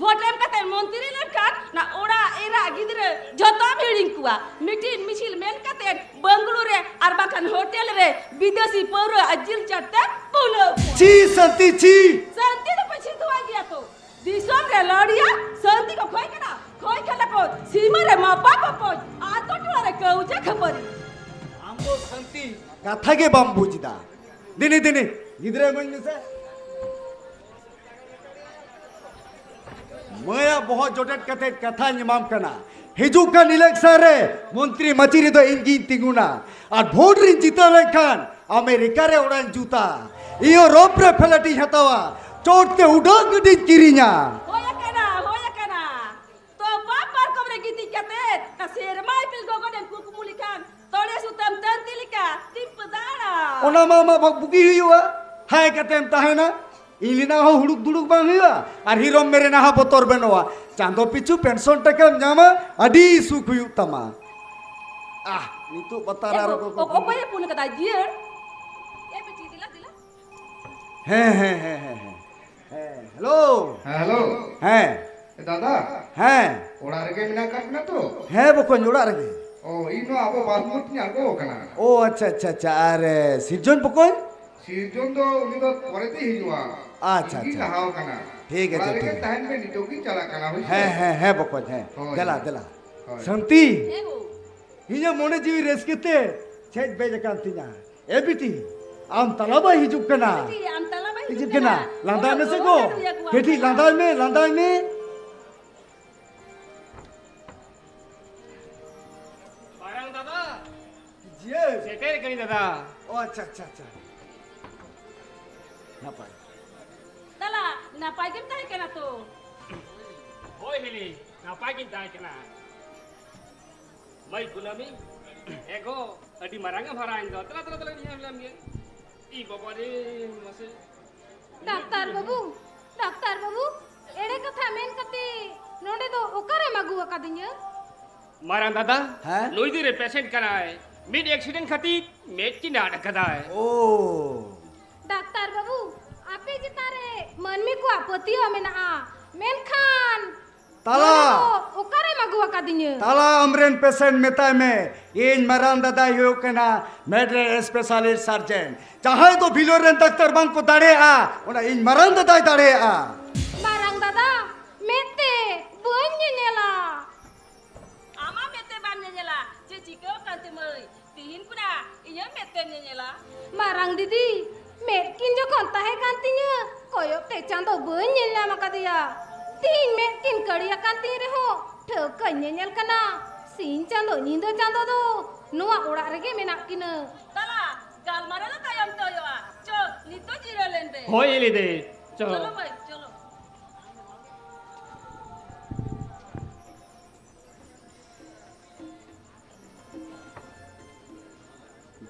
ᱵᱷᱳᱴ ᱮᱢ ᱠᱟᱛᱮ ᱢᱚᱱᱛᱨᱤ ᱞᱮᱱᱠᱷᱟᱱ ᱱᱟ ᱚᱲᱟᱜ ᱮᱨᱟ ᱜᱤᱫᱽᱨᱟᱹ ᱡᱷᱚᱛᱚᱢ ᱦᱤᱲᱤᱧ ᱠᱚᱣᱟ᱾ ᱢᱤᱴᱤᱝ ᱢᱤᱪᱷᱤᱞ ᱢᱮᱱ ᱠᱟᱛᱮ ᱵᱟᱝᱞᱩ ᱨᱮ ᱟᱨ ᱵᱟᱝᱠᱷᱟᱱ ᱦᱳᱴᱮᱞ ᱨᱮ ᱵᱤᱫᱮᱥᱤ ᱯᱟᱹᱣᱨᱟᱹ ᱟᱨ ᱡᱤᱞ ᱪᱟᱴ ᱛᱮ ᱵᱷᱩᱞᱟᱹᱣ ᱠᱚᱣᱟ᱾ ᱪᱷᱤ ᱥᱟᱱᱛᱤ, ᱪᱷᱤ! ᱥᱟᱱᱛᱤ ᱫᱚᱯᱮ ᱪᱷᱤᱛᱩᱣᱟᱭ ᱜᱮᱭᱟ ᱛᱚ᱾ ᱫᱤᱥᱚᱢ ᱨᱮ ᱞᱟᱹᱲᱤᱭᱟ ᱥᱟᱱᱛᱤ ᱠᱚ ᱠᱷᱚᱭ ᱠᱟᱱᱟ, ᱠᱷᱚᱭ ᱠᱟᱱᱟ ᱠᱚ ᱥᱤᱢᱟᱹ ᱨᱮ ᱢᱟᱯᱟ ᱠᱚ ᱠᱚ, ᱟᱛᱳ ᱴᱚᱞᱟ ᱨᱮ ᱠᱟᱹᱣᱡᱟ ᱠᱷᱟᱹᱯᱟᱹᱨᱤ᱾ ᱟᱢ ᱫᱚ ᱥᱟᱱᱛᱤ ᱠᱟᱛᱷᱟ ᱜᱮ ᱵᱟᱢ ᱵᱩᱡᱽ ᱫᱟ᱾ ᱫᱤᱱᱤ, ᱫᱤᱱᱤ, ᱜᱤᱫᱽᱨᱟᱹ ᱤᱢᱟᱹᱧ ᱢᱮᱥᱮ᱾ ᱢᱟᱹᱭᱟᱜ ᱵᱚᱦᱚᱜ ᱡᱚᱴᱮᱫ ᱠᱟᱛᱮ ᱠᱟᱛᱷᱟᱧ ᱮᱢᱟᱢ ᱠᱟᱱᱟ᱾ ᱦᱤᱡᱩᱜ ᱠᱟᱱ election ᱨᱮ ᱢᱚᱱᱛᱨᱤ ᱢᱟᱹᱪᱤ ᱨᱮᱫᱚ ᱤᱧ ᱜᱤᱧ ᱛᱤᱸᱜᱩᱱᱟ᱾ ᱟᱨ ᱵᱷᱳᱴ ᱨᱤᱧ ᱡᱤᱛᱟᱹᱣ ᱞᱮᱱᱠᱷᱟᱱ ᱟᱢᱮᱨᱤᱠᱟ ᱨᱮ ᱚᱲᱟᱜ ᱤᱧ ᱡᱩᱛᱟ᱾ ᱤᱭᱩᱨᱳᱯ ᱨᱮ flat ᱤᱧ ᱦᱟᱛᱟᱣᱟ᱾ ᱪᱚᱴ ᱛᱮ ᱩᱰᱟᱹᱜ ᱜᱟᱹᱰᱤᱧ ᱠᱤᱨᱤᱧᱟ᱾ ᱦᱳᱭ ᱟᱠᱟᱱᱟ, ᱦᱳᱭ ᱟᱠᱟᱱᱟ᱾ ᱛᱚ ᱵᱟᱯ ᱯᱟᱨᱠᱚᱢ ᱨᱮ ᱜᱤᱛᱤᱡ ᱠᱟᱛᱮ ᱚᱱᱟ ᱥᱮᱨᱢᱟ ᱤᱯᱤᱞ ᱜᱚᱜᱚ ᱰᱮᱢ ᱠᱩᱠᱢᱩ ᱞᱮᱠᱷᱟᱱ ᱛᱚᱲᱮ ᱥᱩᱛᱟᱹᱢ ᱛᱟᱹᱱᱛᱤ ᱞᱮᱠᱟ ᱛᱤᱧ ᱯᱟᱹᱫᱟᱲᱟ᱾ ᱚᱱᱟ ᱢᱟ ᱟᱢᱟᱜ ᱵᱩᱜᱤ ᱦᱩᱭᱩᱜᱼᱟ, ᱦᱟᱭ ᱠᱟᱛᱮᱢ ᱛᱟᱦᱮᱱᱟ᱾ ᱤᱧ ᱨᱮᱱᱟᱜ ᱦᱚᱸ ᱦᱩᱲᱩᱠ ᱫᱩᱲᱩᱠ ᱵᱟᱝ ᱦᱩᱭᱩᱜᱼᱟ, ᱟᱨ ᱦᱤᱨᱚᱢ ᱢᱮᱨᱮᱱᱟᱜ ᱦᱚᱸ ᱵᱚᱛᱚᱨ ᱵᱟᱹᱱᱩᱜᱼᱟ᱾ ᱪᱟᱸᱫᱚ ᱯᱤᱪᱷᱩ ᱯᱮᱱᱥᱚᱱ ᱴᱟᱠᱟᱢ ᱧᱟᱢᱟ, ᱟᱹᱰᱤ ᱥᱩᱠ ᱦᱩᱭᱩᱜ ᱛᱟᱢᱟ᱾ ᱟᱦ, ᱱᱤᱛᱚᱜ ᱵᱟᱛᱟᱨ ᱮ ᱟᱨᱚ ᱜᱚ-, ᱠᱚ ᱚ-, ᱚᱠᱚᱭᱮ ᱯᱷᱳᱱ ᱠᱟᱫᱟ? ᱡᱤᱭᱟᱹᱲ? ᱮ ᱵᱤᱴᱤ, ᱫᱮᱞᱟ, ᱫᱮᱞᱟ᱾ ᱦᱮᱸ, ᱦᱮᱸ, ᱦᱮᱸ, ᱦᱮᱸ, ᱦᱮᱸ᱾ ᱦᱮᱸ, ᱦᱮᱞᱳ᱾ ᱦᱮᱸ, ᱦᱮᱞᱳ᱾ ᱦᱮᱸ᱾ ᱮ ᱫᱟᱫᱟ᱾ ᱦᱮᱸ᱾ ᱚᱲᱟᱜ ᱨᱮᱜᱮ ᱢᱮᱱᱟᱜ ᱟᱠᱟᱫ ᱵᱤᱱᱟ ᱛᱚ? ᱦᱮᱸ ᱵᱚᱠᱚᱧ, ᱚᱲᱟᱜ ᱨᱮᱜᱮ᱾ ᱚ, ᱤᱧ ᱱᱚᱣᱟ ᱟᱵᱚ ᱵᱟᱥ ᱢᱳᱲ ᱛᱤᱧ ᱟᱬᱜᱚ ᱟᱠᱟᱱᱟ᱾ ᱚ, ᱟᱪᱪᱷᱟ, ᱟᱪᱪᱷᱟ, ᱟᱪᱪᱷᱟ᱾ ᱟᱨ, ᱮ, ᱥᱤᱨᱡᱚᱱ ᱵᱚᱠᱚᱧ? ᱥᱤᱨᱡᱚᱱ ᱫᱚ ᱩᱱᱤ ᱫᱚ ᱯᱚᱨᱮ ᱛᱮᱭ ᱦᱤᱡᱩᱜᱼᱟ᱾ ᱟᱪᱪᱷᱟ, ᱤᱧ ᱜᱤᱧ ᱟᱪᱪᱷᱟ᱾ ᱞᱟᱦᱟ ᱟᱠᱟᱱᱟ᱾ ᱴᱷᱤᱠ ᱟᱪᱷᱮ, ᱚᱲᱟᱜ ᱨᱮᱜᱮ ᱴᱷᱤᱠ ᱟᱪᱷᱮ᱾ ᱛᱟᱦᱮᱱ ᱵᱮᱱ, ᱱᱤᱛᱚᱜ ᱜᱤᱧ ᱪᱟᱞᱟᱜ ᱠᱟᱱᱟ, ᱦᱳᱭ ᱥᱮ? ᱦᱮᱸ, ᱦᱮᱸ, ᱦᱮᱸ ᱵᱚᱠᱚᱧ, ᱦᱮᱸ᱾ ᱦᱳᱭ, ᱫᱮᱞᱟ, ᱦᱳᱭ᱾ ᱫᱮᱞᱟ᱾ ᱦᱳᱭ᱾ ᱥᱟᱱᱛᱤ, ᱦᱮᱸ ᱜᱳ᱾ ᱤᱧᱟᱹᱜ ᱢᱚᱱᱮ ᱡᱤᱣᱤ ᱨᱟᱹᱥᱠᱟᱹ ᱛᱮ ᱪᱷᱮᱡ ᱵᱮᱡ ᱟᱠᱟᱱ ᱛᱤᱧᱟ᱾ ᱮ ᱵᱤᱴᱤ, ᱟᱢ ᱛᱟᱞᱟ ᱵᱟᱭ ᱦᱤᱡᱩᱜ ᱠᱟᱱᱟ᱾ ᱵᱤᱴᱤ, ᱟᱢ ᱛᱟᱞᱟ ᱵᱟᱭ ᱦᱤᱡᱩᱜ ᱦᱤᱡᱩᱜ ᱠᱟᱱᱟ᱾ ᱠᱟᱱᱟ᱾ ᱞᱟᱸᱫᱟᱭ ᱢᱮᱥᱮ ᱜᱚᱲᱚ ᱜᱚ᱾ ᱜᱚᱲᱚ ᱟᱹᱜᱩᱭᱟᱠᱚᱣᱟ᱾ ᱵᱤᱴᱤ, ᱞᱟᱸᱫᱟᱭ ᱢᱮ, ᱞᱟᱸᱫᱟᱭ ᱢᱮ᱾ ᱢᱟᱨᱟᱝ ᱫᱟᱫᱟ᱾ ᱡᱤᱭᱟᱹ᱾ ᱥᱮᱴᱮᱨ ᱠᱟᱹᱱᱟᱹᱧ ᱫᱟᱫᱟ᱾ ᱚ, ᱟᱪᱪᱷᱟ, ᱟᱪᱪᱷᱟ, ᱟᱪᱪᱷᱟ᱾ ᱱᱟᱯᱟᱭ᱾ ᱫᱟᱞᱟ, ᱱᱟᱯᱟᱭ ᱜᱮᱢ ᱛᱟᱦᱮᱸ ᱠᱟᱱᱟ ᱛᱚ? ᱦᱳᱭ ᱦᱤᱞᱤ, ᱱᱟᱯᱟᱭ ᱜᱤᱧ ᱛᱟᱦᱮᱸ ᱠᱟᱱᱟ᱾ ᱢᱟᱹᱭ ᱠᱩᱱᱟᱹᱢᱤ, ᱮ ᱜᱚ, ᱟᱹᱰᱤ ᱢᱟᱨᱟᱝ ᱮᱢ ᱦᱟᱨᱟᱭᱮᱱ ᱫᱚ᱾ ᱫᱮᱞᱟ, ᱫᱮᱞᱟ, ᱫᱮᱞᱟ, ᱧᱮᱞ ᱞᱮᱢ ᱜᱮ᱾ ᱤ ᱵᱟᱵᱟ ᱨᱮ, ᱢᱟᱥᱮ᱾ ᱰᱟᱠᱛᱟᱨ ᱵᱟᱹᱵᱩ, ᱰᱟᱠᱛᱟᱨ ᱵᱟᱹᱵᱩ, ᱮᱲᱮ ᱠᱟᱛᱷᱟ ᱢᱮᱱ ᱠᱟᱛᱮ ᱱᱚᱰᱮ ᱫᱚ ᱚᱠᱟᱨᱮᱢ ᱟᱹᱜᱩ ᱟᱠᱟᱫᱤᱧᱟ? ᱢᱟᱨᱟᱝ ᱫᱟᱫᱟ, ᱦᱮᱸ? ᱱᱩᱭ ᱫᱚ ᱨᱮ ᱯᱮᱥᱮᱱᱴ ᱠᱟᱱᱟᱭ᱾ ᱢᱤᱫ ᱮᱠᱥᱤᱰᱮᱱᱴ ᱠᱷᱟᱹᱛᱤᱨ ᱢᱮᱫ ᱠᱤᱱ ᱟᱫ ᱟᱠᱟᱫᱟᱭ᱾ ᱳ᱾ ᱰᱟᱠᱛᱟᱨ ᱵᱟᱹᱵᱩ, ᱟᱯᱮ ᱪᱮᱛᱟᱱ ᱨᱮ ᱢᱟᱹᱱᱢᱤ ᱠᱚᱣᱟᱜ ᱯᱟᱹᱛᱭᱟᱹᱣ ᱢᱮᱱᱟᱜᱼᱟ, ᱢᱮᱱᱠᱷᱟᱱ ᱛᱟᱞᱟ᱾ ᱱᱚᱰᱮ ᱫᱚ ᱚᱠᱟᱨᱮᱢ ᱟᱹᱜᱩ ᱟᱠᱟᱫᱤᱧᱟ? ᱛᱟᱞᱟ, ᱟᱢᱨᱮᱱ ᱯᱮᱥᱮᱱᱴ ᱢᱮᱛᱟᱭ ᱢᱮ, ᱤᱧ ᱢᱟᱨᱟᱝ ᱫᱟᱫᱟᱭ ᱦᱩᱭᱩᱜ ᱠᱟᱱᱟ ᱢᱮᱫ ᱨᱮ ᱥᱯᱮᱥᱟᱞᱤᱥᱴ ᱥᱟᱨᱡᱮᱱ᱾ ᱡᱟᱦᱟᱸᱭ ᱫᱚ ᱵᱷᱤᱞᱳᱨ ᱨᱮᱱ ᱰᱟᱠᱛᱟᱨ ᱵᱟᱝ ᱠᱚ ᱫᱟᱲᱮᱭᱟᱜᱼᱟ, ᱚᱱᱟ ᱤᱧ ᱢᱟᱨᱟᱝ ᱫᱟᱫᱟᱭ ᱫᱟᱲᱮᱭᱟᱜᱼᱟ᱾ ᱢᱟᱨᱟᱝ ᱫᱟᱫᱟ, ᱢᱮᱫ ᱛᱮ ᱵᱟᱹᱧ ᱧᱮᱧᱮᱞᱟ᱾ ᱟᱢᱟᱜ ᱢᱮᱫ ᱛᱮ ᱵᱟᱢ ᱧᱮᱧᱮᱞᱟ? ᱪᱮᱫ ᱪᱤᱠᱟᱹ ᱟᱠᱟᱱ ᱛᱮ ᱢᱟᱹᱭ? ᱛᱤᱦᱤᱧ ᱠᱷᱚᱱᱟᱜ ᱤᱧᱟᱹᱜ ᱢᱮᱫ ᱛᱮᱢ ᱧᱮᱧᱮᱞᱟ᱾ ᱢᱟᱨᱟᱝ ᱫᱤᱫᱤ, ᱢᱮᱫ ᱠᱤᱱ ᱡᱚᱠᱷᱚᱱ ᱛᱟᱦᱮᱸ ᱠᱟᱱ ᱛᱤᱧᱟᱹ, ᱠᱚᱭᱚᱜ ᱛᱮ ᱪᱟᱸᱫᱚ ᱵᱟᱹᱧ ᱧᱮᱞ ᱧᱟᱢ ᱟᱠᱟᱫᱮᱭᱟ᱾ ᱛᱤᱦᱤᱧ ᱢᱮᱫ ᱠᱤᱱ ᱠᱟᱹᱲᱤ ᱟᱠᱟᱱ ᱛᱤᱧ ᱨᱮᱦᱚᱸ, ᱴᱷᱟᱹᱣᱠᱟᱹᱧ ᱧᱮᱧᱮᱞ ᱠᱟᱱᱟ᱾ ᱥᱤᱧ ᱪᱟᱸᱫᱚ ᱧᱤᱫᱟᱹ ᱪᱟᱸᱫᱚ ᱫᱚ ᱱᱚᱣᱟ ᱚᱲᱟᱜ ᱨᱮᱜᱮ ᱢᱮᱱᱟᱜ ᱠᱤᱱᱟᱹ᱾ ᱫᱟᱞᱟ, ᱜᱟᱞᱢᱟᱨᱟᱣ ᱫᱚ ᱛᱟᱭᱚᱢ ᱛᱮ ᱦᱩᱭᱩᱜᱼᱟ᱾ ᱪᱚ, ᱱᱤᱛᱚᱜ ᱡᱤᱨᱟᱹᱣ ᱞᱮᱱ ᱵᱮ᱾ ᱦᱳᱭ, ᱮᱞᱤᱫᱮ, ᱪᱚ᱾ ᱪᱚᱞᱚ ᱢᱟᱹᱭ, ᱪᱚᱞᱚ᱾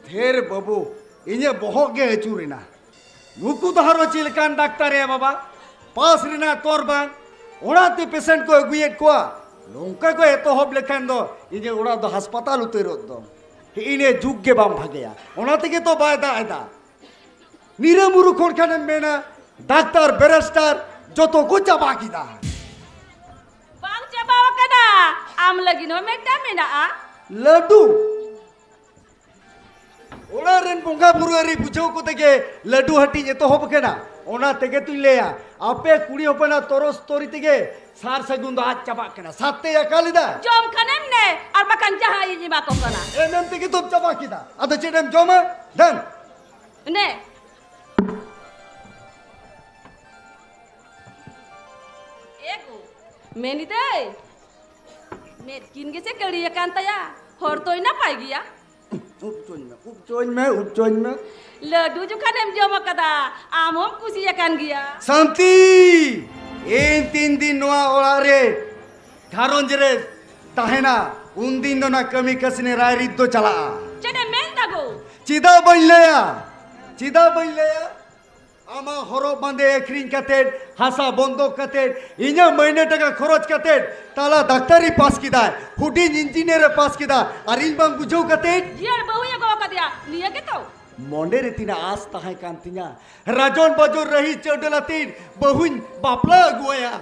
ᱫᱷᱮᱨ ᱵᱟᱹᱵᱩ, ᱤᱧᱟᱹᱜ ᱵᱚᱦᱚᱜ ᱜᱮ ᱟᱹᱪᱩᱨ ᱮᱱᱟ᱾ ᱱᱩᱠᱩ ᱫᱚ ᱟᱨᱚ ᱪᱮᱫ ᱞᱮᱠᱟᱱ ᱰᱟᱠᱛᱟᱨ ᱭᱟ ᱵᱟᱵᱟ? ᱯᱟᱥ ᱨᱮᱱᱟᱜ ᱛᱚᱨ ᱵᱟᱝ, ᱚᱲᱟᱜ ᱛᱮ ᱯᱮᱥᱮᱱᱴ ᱠᱚ ᱟᱹᱜᱩᱭᱮᱫ ᱠᱚᱣᱟ᱾ ᱱᱚᱝᱠᱟ ᱠᱚ ᱮᱛᱚᱦᱚᱵ ᱞᱮᱠᱷᱟᱱ ᱫᱚ ᱤᱧᱟᱹᱜ ᱚᱲᱟᱜ ᱫᱚ ᱦᱟᱥᱯᱟᱛᱟᱞ ᱩᱛᱟᱹᱨᱚᱜ ᱫᱚ᱾ ᱦᱤᱜᱼᱤ ᱱᱤᱭᱟᱹ ᱡᱩᱜᱽ ᱜᱮ ᱵᱟᱝ ᱵᱷᱟᱜᱮᱭᱟ, ᱚᱱᱟ ᱛᱮᱜᱮ ᱛᱚ ᱵᱟᱭ ᱫᱟᱜ ᱮᱫᱟ᱾ ᱱᱤᱨᱟᱹᱢᱩᱨᱩ ᱠᱷᱚᱱ ᱠᱷᱟᱱᱮᱢ ᱢᱮᱱᱟ ᱰᱟᱠᱛᱟᱨ, ᱵᱮᱨᱮᱥᱴᱟᱨ ᱡᱚᱛᱚ ᱠᱚ ᱪᱟᱵᱟ ᱠᱮᱫᱟ᱾ ᱵᱟᱝ ᱪᱟᱵᱟ ᱟᱠᱟᱱᱟ, ᱟᱢ ᱞᱟᱹᱜᱤᱫ ᱦᱚᱸ ᱢᱤᱫᱴᱟᱝ ᱢᱮᱱᱟᱜᱼᱟ᱾ ᱞᱟᱹᱰᱩ? ᱚᱲᱟᱜ ᱨᱮᱱ ᱵᱚᱸᱜᱟ ᱵᱩᱨᱩ ᱟᱹᱨᱤ ᱵᱩᱡᱷᱟᱹᱣ ᱠᱚᱛᱮ ᱜᱮ ᱞᱟᱹᱰᱩ ᱦᱟᱹᱴᱤᱧ ᱮᱛᱚᱦᱚᱵ ᱟᱠᱟᱱᱟ᱾ ᱚᱱᱟ ᱛᱮᱜᱮ ᱛᱩᱧ ᱞᱟᱹᱭᱟ, ᱟᱯᱮ ᱠᱩᱲᱤ ᱦᱚᱯᱚᱱᱟᱜ ᱛᱚᱨᱚᱥ ᱛᱚᱨᱤ ᱛᱮᱜᱮ ᱥᱟᱨ ᱥᱟᱹᱜᱩᱱ ᱫᱚ ᱟᱫ ᱪᱟᱵᱟᱜ ᱠᱟᱱᱟ᱾ ᱥᱟᱛᱮᱭ ᱟᱠᱟᱞ ᱮᱫᱟ᱾ ᱡᱚᱢ ᱠᱷᱟᱱᱮᱢ ᱱᱮ, ᱟᱨ ᱵᱟᱠᱷᱟᱱ ᱡᱟᱦᱟᱸᱭᱤᱧ ᱮᱢᱟ ᱠᱚ ᱠᱟᱱᱟ᱾ ᱮᱢ ᱮᱢ ᱛᱮᱜᱮ ᱛᱚᱢ ᱪᱟᱵᱟ ᱠᱮᱫᱟ᱾ ᱟᱫᱚ ᱪᱮᱫ ᱮᱢ ᱡᱚᱢᱟ? ᱫᱮᱱ᱾ ᱱᱮ᱾ ᱮ ᱜᱳ, ᱢᱮᱱᱤᱫᱟᱹᱭ, ᱢᱮᱫ ᱠᱤᱱ ᱜᱮᱥᱮ ᱠᱟᱹᱲᱤ ᱟᱠᱟᱱ ᱛᱟᱭᱟ, ᱦᱚᱲ ᱛᱚᱭ ᱱᱟᱯᱟᱭ ᱜᱮᱭᱟ᱾ ᱩᱯᱪᱚᱧ ᱢᱮ, ᱩᱯᱪᱚᱧ ᱢᱮ, ᱩᱯᱪᱚᱧ ᱢᱮ᱾ ᱞᱟᱹᱰᱩ ᱡᱚᱠᱷᱟᱱᱮᱢ ᱡᱚᱢ ᱟᱠᱟᱫᱟ, ᱟᱢ ᱦᱚᱸᱢ ᱠᱩᱥᱤ ᱟᱠᱟᱱ ᱜᱮᱭᱟ᱾ ᱥᱟᱱᱛᱤ! ᱤᱧ ᱛᱤᱱ ᱫᱤᱱ ᱱᱚᱣᱟ ᱚᱲᱟᱜ ᱨᱮ, ᱜᱷᱟᱨᱚᱸᱡᱽ ᱨᱮ ᱛᱟᱦᱮᱱᱟ, ᱩᱱ ᱫᱤᱱ ᱫᱚ ᱚᱱᱟ ᱠᱟᱹᱢᱤ ᱠᱟᱹᱥᱱᱤ ᱨᱟᱭᱨᱤᱛ ᱫᱚ ᱪᱟᱞᱟᱜᱼᱟ᱾ ᱪᱮᱫ ᱮᱢ ᱢᱮᱱ ᱫᱟ ᱜᱳ? ᱪᱮᱫᱟᱜ ᱵᱟᱹᱧ ᱞᱟᱹᱭᱟ? ᱪᱮᱫᱟᱜ ᱵᱟᱹᱧ ᱞᱟᱹᱭᱟ? ᱟᱢᱟᱜ ᱦᱚᱨᱚᱜ ᱵᱟᱸᱫᱮ ᱟᱹᱠᱷᱨᱤᱧ ᱠᱟᱛᱮᱫ, ᱦᱟᱥᱟ ᱵᱚᱱᱫᱚᱠ ᱠᱟᱛᱮᱫ, ᱤᱧᱟᱹᱜ ᱢᱟᱹᱭᱱᱟᱹ ᱴᱟᱠᱟ ᱠᱷᱚᱨᱚᱪ ᱠᱟᱛᱮᱫ, ᱛᱟᱞᱟ ᱰᱟᱠᱛᱟᱨᱤ ᱯᱟᱥ ᱠᱮᱫᱟᱭ, ᱦᱩᱰᱤᱧ ᱤᱧᱡᱤᱱᱤᱭᱟᱨ ᱮ ᱯᱟᱥ ᱠᱮᱫᱟ, ᱟᱨ ᱤᱧ ᱵᱟᱝ ᱵᱩᱡᱷᱟᱹᱣ ᱠᱟᱛᱮᱫ? ᱡᱤᱭᱟᱹᱲ ᱵᱟᱹᱦᱩᱭ ᱟᱹᱜᱩ ᱟᱠᱟᱫᱮᱭᱟ, ᱱᱤᱭᱟᱹ ᱜᱮᱛᱚ? ᱢᱚᱱᱮ ᱨᱮ ᱛᱤᱱᱟᱹᱜ ᱟᱥ ᱛᱟᱦᱮᱸ ᱠᱟᱱ ᱛᱤᱧᱟ, ᱨᱟᱡᱚᱱ ᱵᱟᱡᱚᱱ ᱨᱟᱹᱦᱤ ᱪᱟᱹᱣᱰᱟᱹᱞ ᱟᱛᱮᱫ ᱵᱟᱹᱦᱩᱧ ᱵᱟᱯᱞᱟ ᱟᱹᱜᱩᱣᱟᱭᱟ᱾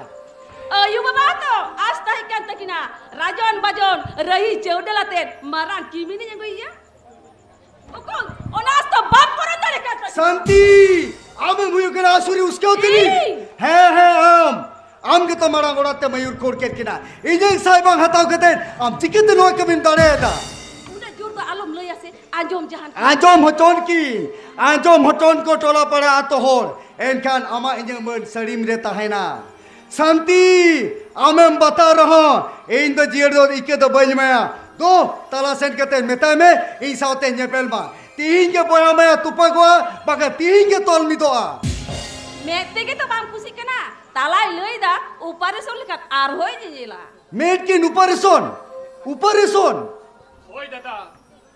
ᱟᱭᱳ ᱵᱟᱵᱟ ᱦᱚᱸᱛᱚ ᱟᱥ ᱛᱟᱦᱮᱸ ᱠᱟᱱ ᱛᱟᱹᱠᱤᱱᱟ, ᱨᱟᱡᱚᱱ ᱵᱟᱡᱚᱱ ᱨᱟᱹᱦᱤ ᱪᱟᱹᱣᱰᱟᱹᱞ ᱟᱛᱮᱫ ᱢᱟᱨᱟᱝ ᱠᱤᱢᱤᱱᱤᱧ ᱟᱹᱜᱩᱭᱮᱭᱟ᱾ ᱚᱠᱚᱭ? ᱚᱱᱟ ᱟᱥ ᱫᱚ ᱵᱟᱢ ᱯᱩᱨᱟᱹᱣ ᱫᱟᱲᱮ ᱠᱟᱱ ᱛᱟᱹᱠᱤᱱᱟ᱾ ᱥᱟᱱᱛᱤ, ᱟᱢᱮᱢ ᱦᱩᱭᱩᱜ ᱠᱟᱱᱟ ᱟᱥᱩᱨᱤ ᱩᱥᱠᱟᱹᱣ ᱛᱤᱱᱤᱡ᱾ ᱤᱧ? ᱦᱮᱸ, ᱦᱮᱸ, ᱟᱢ᱾ ᱟᱢ ᱜᱮᱛᱚ ᱢᱟᱲᱟᱝ ᱚᱲᱟᱜ ᱛᱮ ᱢᱟᱭᱩᱨ ᱠᱷᱳᱲ ᱠᱮᱫ ᱠᱤᱱᱟ᱾ ᱤᱧᱟᱹᱜ ᱥᱟᱭ ᱵᱟᱝ ᱦᱟᱛᱟᱣ ᱠᱟᱛᱮᱫ ᱟᱢ ᱪᱤᱠᱟᱹᱛᱮ ᱱᱚᱣᱟ ᱠᱟᱹᱢᱤᱢ ᱫᱟᱲᱮᱭᱟᱫᱟ? ᱩᱱᱟᱹᱜ ᱡᱳᱨ ᱫᱚ ᱟᱞᱚᱢ ᱞᱟᱹᱭᱟ ᱥᱮ, ᱟᱸᱡᱚᱢ ᱡᱟᱦᱟᱱ ᱠᱟᱱᱟ᱾ ᱟᱸᱡᱚᱢ ᱦᱚᱪᱚᱱ ᱠᱤᱱ, ᱟᱸᱡᱚᱢ ᱦᱚᱪᱚᱱ ᱠᱚ ᱴᱚᱞᱟ ᱯᱟᱲᱟ ᱟᱛᱳ ᱦᱚᱲ, ᱮᱱᱠᱷᱟᱱ ᱟᱢᱟᱜ ᱤᱧᱟᱹᱜ ᱢᱟᱹᱱ ᱥᱟᱹᱲᱤᱢ ᱨᱮ ᱛᱟᱦᱮᱱᱟ᱾ ᱥᱟᱱᱛᱤ, ᱟᱢᱮᱢ ᱵᱟᱛᱟᱣ ᱨᱮᱦᱚᱸ ᱤᱧ ᱫᱚ ᱡᱤᱭᱟᱹᱲ ᱫᱚ ᱤᱠᱟᱹ ᱫᱚ ᱵᱟᱹᱧ ᱮᱢᱟᱭᱟ᱾ ᱫᱩ, ᱛᱟᱞᱟ ᱥᱮᱱ ᱠᱟᱛᱮ ᱢᱮᱛᱟᱭ ᱢᱮ ᱤᱧ ᱥᱟᱶᱛᱮ ᱧᱮᱯᱮᱞ ᱢᱟ᱾ ᱛᱤᱦᱤᱧ ᱜᱮ ᱵᱚᱭᱦᱟ ᱢᱟᱭᱟ ᱛᱚᱯᱟᱜᱚᱜᱼᱟ, ᱵᱟᱠᱷᱟᱱ ᱛᱤᱦᱤᱧ ᱜᱮ ᱛᱚᱞ ᱢᱤᱫᱚᱜᱼᱟ᱾ ᱢᱮᱫ ᱛᱮᱜᱮ ᱛᱚ ᱵᱟᱢ ᱠᱩᱥᱤᱜ ᱠᱟᱱᱟ, ᱛᱟᱞᱟᱭ ᱞᱟᱹᱭ ᱫᱟ ᱚᱯᱟᱨᱮᱥᱚᱱ ᱞᱮᱠᱷᱟᱱ ᱟᱨᱦᱚᱸᱭ ᱧᱮᱧᱮᱞᱟ᱾ ᱢᱮᱫ ᱠᱤᱱ ᱚᱯᱟᱨᱮᱥᱚᱱ? ᱚᱯᱟᱨᱮᱥᱚᱱ? ᱦᱳᱭ ᱫᱟᱫᱟ,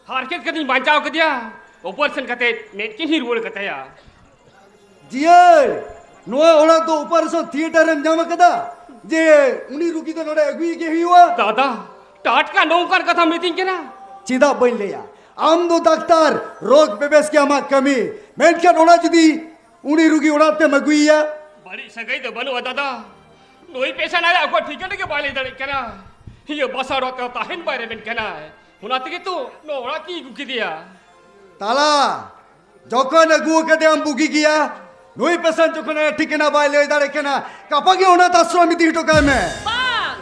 ᱦᱟᱨᱠᱮᱛ ᱠᱟᱛᱮᱧ ᱵᱟᱧᱪᱟᱣ ᱠᱮᱫᱮᱭᱟ, ᱚᱯᱟᱨᱮᱥᱚᱱ ᱠᱟᱛᱮ ᱢᱮᱫ ᱠᱤᱱ ᱦᱤᱨ ᱨᱩᱣᱟᱹᱲ ᱠᱟᱛᱟᱭᱟ᱾ ᱡᱤᱭᱟᱹᱲ, ᱱᱚᱣᱟ ᱚᱲᱟᱜ ᱫᱚ ᱚᱯᱟᱨᱮᱥᱚᱱ ᱛᱷᱤᱭᱮᱴᱟᱨ ᱮᱢ ᱧᱟᱢ ᱟᱠᱟᱫᱟ ᱡᱮ ᱩᱱᱤ ᱨᱩᱜᱤ ᱫᱚ ᱱᱚᱰᱮ ᱟᱹᱜᱩᱭ ᱜᱮ ᱦᱩᱭᱩᱜᱼᱟ? ᱫᱟᱫᱟ, ᱴᱟᱴᱠᱟ ᱱᱚᱝᱠᱟᱱ ᱠᱟᱛᱷᱟᱢ ᱢᱤᱛᱟᱹᱧ ᱠᱟᱱᱟ? ᱪᱮᱫᱟᱜ ᱵᱟᱹᱧ ᱞᱟᱹᱭᱟ? ᱟᱢ ᱫᱚ ᱰᱟᱠᱛᱟᱨ, ᱨᱳᱜᱽ ᱵᱮᱵᱮᱥ ᱜᱮ ᱟᱢᱟᱜ ᱠᱟᱹᱢᱤ, ᱢᱮᱱᱠᱷᱟᱱ ᱚᱱᱟ ᱡᱩᱫᱤ ᱩᱱᱤ ᱨᱩᱜᱤ ᱚᱲᱟᱜ ᱛᱮᱢ ᱟᱹᱜᱩᱭᱮᱭᱟ? ᱵᱟᱹᱲᱤᱡ ᱥᱟᱹᱜᱟᱹᱭ ᱫᱚ ᱵᱟᱹᱱᱩᱜᱼᱟ ᱫᱟᱫᱟ, ᱱᱩᱭ ᱯᱮᱥᱮᱱᱴ ᱟᱭᱟᱜ ᱚᱠᱚᱭ ᱴᱷᱤᱠᱟᱹᱱᱟ ᱜᱮ ᱵᱟᱭ ᱞᱟᱹᱭ ᱫᱟᱲᱮᱭᱟᱜ ᱠᱟᱱᱟ᱾ ᱤᱭᱟᱹ ᱵᱟᱥᱟ ᱚᱲᱟᱜ ᱛᱮ ᱛᱟᱦᱮᱱ ᱵᱟᱭ ᱨᱮᱵᱮᱱ ᱠᱟᱱᱟ, ᱚᱱᱟ ᱛᱮᱜᱮ ᱛᱚ ᱱᱚᱣᱟ ᱚᱲᱟᱜ ᱛᱤᱧ ᱟᱹᱜᱩ ᱠᱮᱫᱮᱭᱟ᱾ ᱛᱟᱞᱟ, ᱡᱚᱠᱷᱚᱱ ᱟᱹᱜᱩ ᱟᱠᱟᱫᱮᱭᱟᱢ ᱵᱩᱜᱤ ᱜᱮᱭᱟ, ᱱᱩᱭ ᱯᱮᱥᱮᱱᱴ ᱡᱚᱠᱷᱚᱱ ᱟᱭᱟᱜ ᱴᱷᱤᱠᱟᱹᱱᱟ ᱵᱟᱭ ᱞᱟᱹᱭ ᱫᱟᱲᱮᱭᱟᱜ ᱠᱟᱱᱟ, ᱜᱟᱯᱟ ᱜᱮ ᱚᱱᱟᱛᱷ ᱟᱥᱨᱚᱢ ᱤᱫᱤ ᱦᱚᱴᱚ ᱠᱟᱭ ᱢᱮ᱾ ᱵᱟᱝ,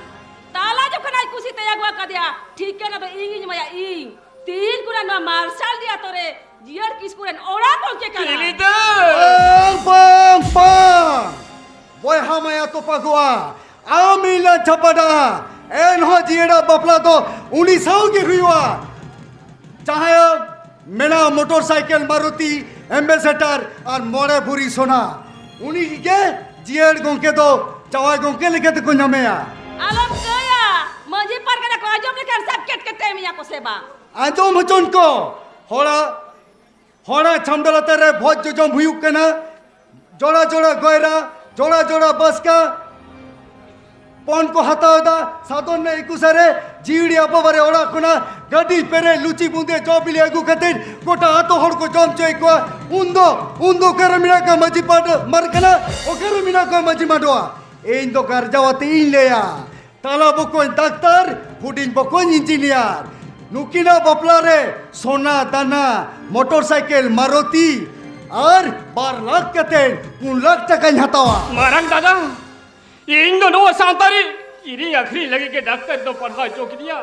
ᱛᱟᱞᱟ ᱡᱚᱠᱷᱚᱱ ᱟᱡ ᱠᱩᱥᱤ ᱛᱮᱭ ᱟᱹᱜᱩ ᱟᱠᱟᱫᱮᱭᱟ, ᱴᱷᱤᱠᱟᱹᱱᱟ ᱫᱚ ᱤᱧᱤᱧ ᱮᱢᱟᱭᱟ, ᱤᱧ᱾ ᱛᱤᱦᱤᱧ ᱠᱷᱚᱱᱟᱜ ᱱᱚᱣᱟ ᱢᱟᱨᱥᱟᱞᱰᱤ ᱟᱛᱳ ᱨᱮ ᱡᱤᱭᱟᱹᱲ ᱠᱤᱥᱠᱩ ᱨᱮᱱ ᱚᱲᱟᱜ ᱜᱚᱢᱠᱮ ᱠᱟᱱᱟ᱾ ᱵᱟᱝ, ᱵᱟᱝ, ᱵᱟᱝ! ᱵᱚᱭᱦᱟ ᱢᱟᱭᱟ ᱛᱚᱯᱟᱜᱚᱜᱼᱟ, ᱟᱢ ᱤᱧ ᱞᱟᱝ ᱪᱷᱟᱯᱟᱰᱟᱜᱼᱟ, ᱮᱱᱦᱚᱸ ᱡᱤᱭᱟᱹᱲᱟᱜ ᱵᱟᱯᱞᱟ ᱫᱚ ᱩᱱᱤ ᱥᱟᱶ ᱜᱮ ᱦᱩᱭᱩᱜᱼᱟ᱾ ᱡᱟᱦᱟᱸᱭᱟᱜ ᱢᱮᱱᱟᱜᱼᱟ ᱢᱚᱴᱚᱨ ᱥᱟᱭᱠᱮᱞ, ᱢᱟᱨᱩᱛᱤ, ᱮᱢᱵᱮᱥᱮᱰᱟᱨ ᱟᱨ ᱢᱚᱬᱮ ᱵᱷᱩᱨᱤ ᱥᱚᱱᱟ, ᱩᱱᱤ ᱜᱮ ᱡᱤᱭᱟᱹᱲ ᱜᱚᱢᱠᱮ ᱫᱚ ᱡᱟᱶᱟᱭ ᱜᱚᱢᱠᱮ ᱞᱮᱠᱟ ᱛᱮᱠᱚ ᱧᱟᱢᱮᱭᱟ᱾ ᱟᱞᱚᱢ ᱠᱟᱹᱭᱟ, ᱢᱟᱹᱡᱷᱤ ᱯᱟᱨᱜᱟᱱᱟ ᱠᱚ ᱟᱸᱡᱚᱢ ᱞᱮᱠᱷᱟᱱ ᱥᱟᱵ ᱠᱮᱴ ᱠᱮᱴ ᱮᱢᱮᱭᱟ ᱠᱚ ᱥᱮ ᱵᱟᱝ? ᱟᱸᱡᱚᱢ ᱦᱚᱪᱚᱱ ᱠᱚ, ᱦᱚᱲᱟᱜ ᱦᱚᱲᱟᱜ ᱪᱷᱟᱢᱰᱟ ᱞᱟᱛᱟᱨ ᱨᱮ ᱵᱷᱚᱡᱽ ᱡᱚᱡᱚᱢ ᱦᱩᱭᱩᱜ ᱠᱟᱱᱟ᱾ ᱡᱚᱲᱟ ᱡᱚᱲᱟ ᱜᱚᱭᱨᱟ, ᱡᱚᱲᱟ ᱡᱚᱲᱟ ᱵᱟᱥᱠᱟ, ᱯᱚᱱ ᱠᱚ ᱦᱟᱛᱟᱣ ᱮᱫᱟ᱾ ᱥᱟᱫᱚᱱ ᱨᱮ ᱮᱠᱩᱥᱟ ᱨᱮ ᱡᱤᱣᱤᱲᱤ ᱟᱵᱚ ᱵᱟᱨᱮ ᱚᱲᱟᱜ ᱠᱷᱚᱱᱟᱜ ᱜᱟᱹᱰᱤ ᱯᱮᱨᱮᱡ ᱞᱩᱪᱤ ᱵᱩᱸᱫᱮ ᱡᱚ ᱵᱤᱞᱤ ᱟᱹᱜᱩ ᱠᱟᱛᱮ ᱜᱚᱴᱟ ᱟᱛᱳ ᱦᱚᱲ ᱠᱚ ᱡᱚᱢ ᱦᱚᱪᱚᱭᱮᱫ ᱠᱚᱣᱟ᱾ ᱩᱱᱫᱚ, ᱩᱱᱫᱚ ᱚᱠᱟᱨᱮ ᱢᱮᱱᱟᱜ ᱠᱚᱣᱟ ᱢᱟᱹᱡᱷᱤ ᱯᱟᱨᱜᱟᱱᱟ? ᱚᱠᱟᱨᱮ ᱢᱮᱱᱟᱜ ᱠᱚᱣᱟ ᱢᱟᱹᱡᱷᱤ ᱢᱟᱰᱣᱟ? ᱤᱧ ᱫᱚ ᱜᱟᱨᱡᱟᱣ ᱟᱛᱮ ᱤᱧ ᱞᱟᱹᱭᱟ, ᱛᱟᱞᱟ ᱵᱚᱠᱚᱧ ᱰᱟᱠᱛᱟᱨ, ᱦᱩᱰᱤᱧ ᱵᱚᱠᱚᱧ ᱤᱧᱡᱤᱱᱤᱭᱟᱨ᱾ ᱱᱩᱠᱤᱱᱟᱜ ᱵᱟᱯᱞᱟ ᱨᱮ ᱥᱚᱱᱟ ᱫᱟᱱᱟ, ᱢᱚᱴᱚᱨ ᱥᱟᱭᱠᱮᱞ ᱢᱟᱨᱩᱛᱤ ᱟᱨ ᱵᱟᱨ ᱞᱟᱠᱷ ᱠᱟᱛᱮ ᱯᱩᱱ ᱞᱟᱠᱷ ᱴᱟᱠᱟᱧ ᱦᱟᱛᱟᱣᱟ᱾ ᱢᱟᱨᱟᱝ ᱫᱟᱫᱟ, ᱤᱧ ᱫᱚ ᱱᱚᱣᱟ ᱥᱟᱶᱛᱟ ᱨᱮ ᱠᱤᱨᱤᱧ ᱟᱹᱠᱷᱨᱤᱧ ᱞᱟᱹᱜᱤᱫ ᱜᱮ ᱰᱟᱠᱛᱟᱨ ᱫᱚ ᱯᱟᱲᱦᱟᱣ ᱦᱚᱪᱚ ᱠᱤᱫᱤᱧᱟ᱾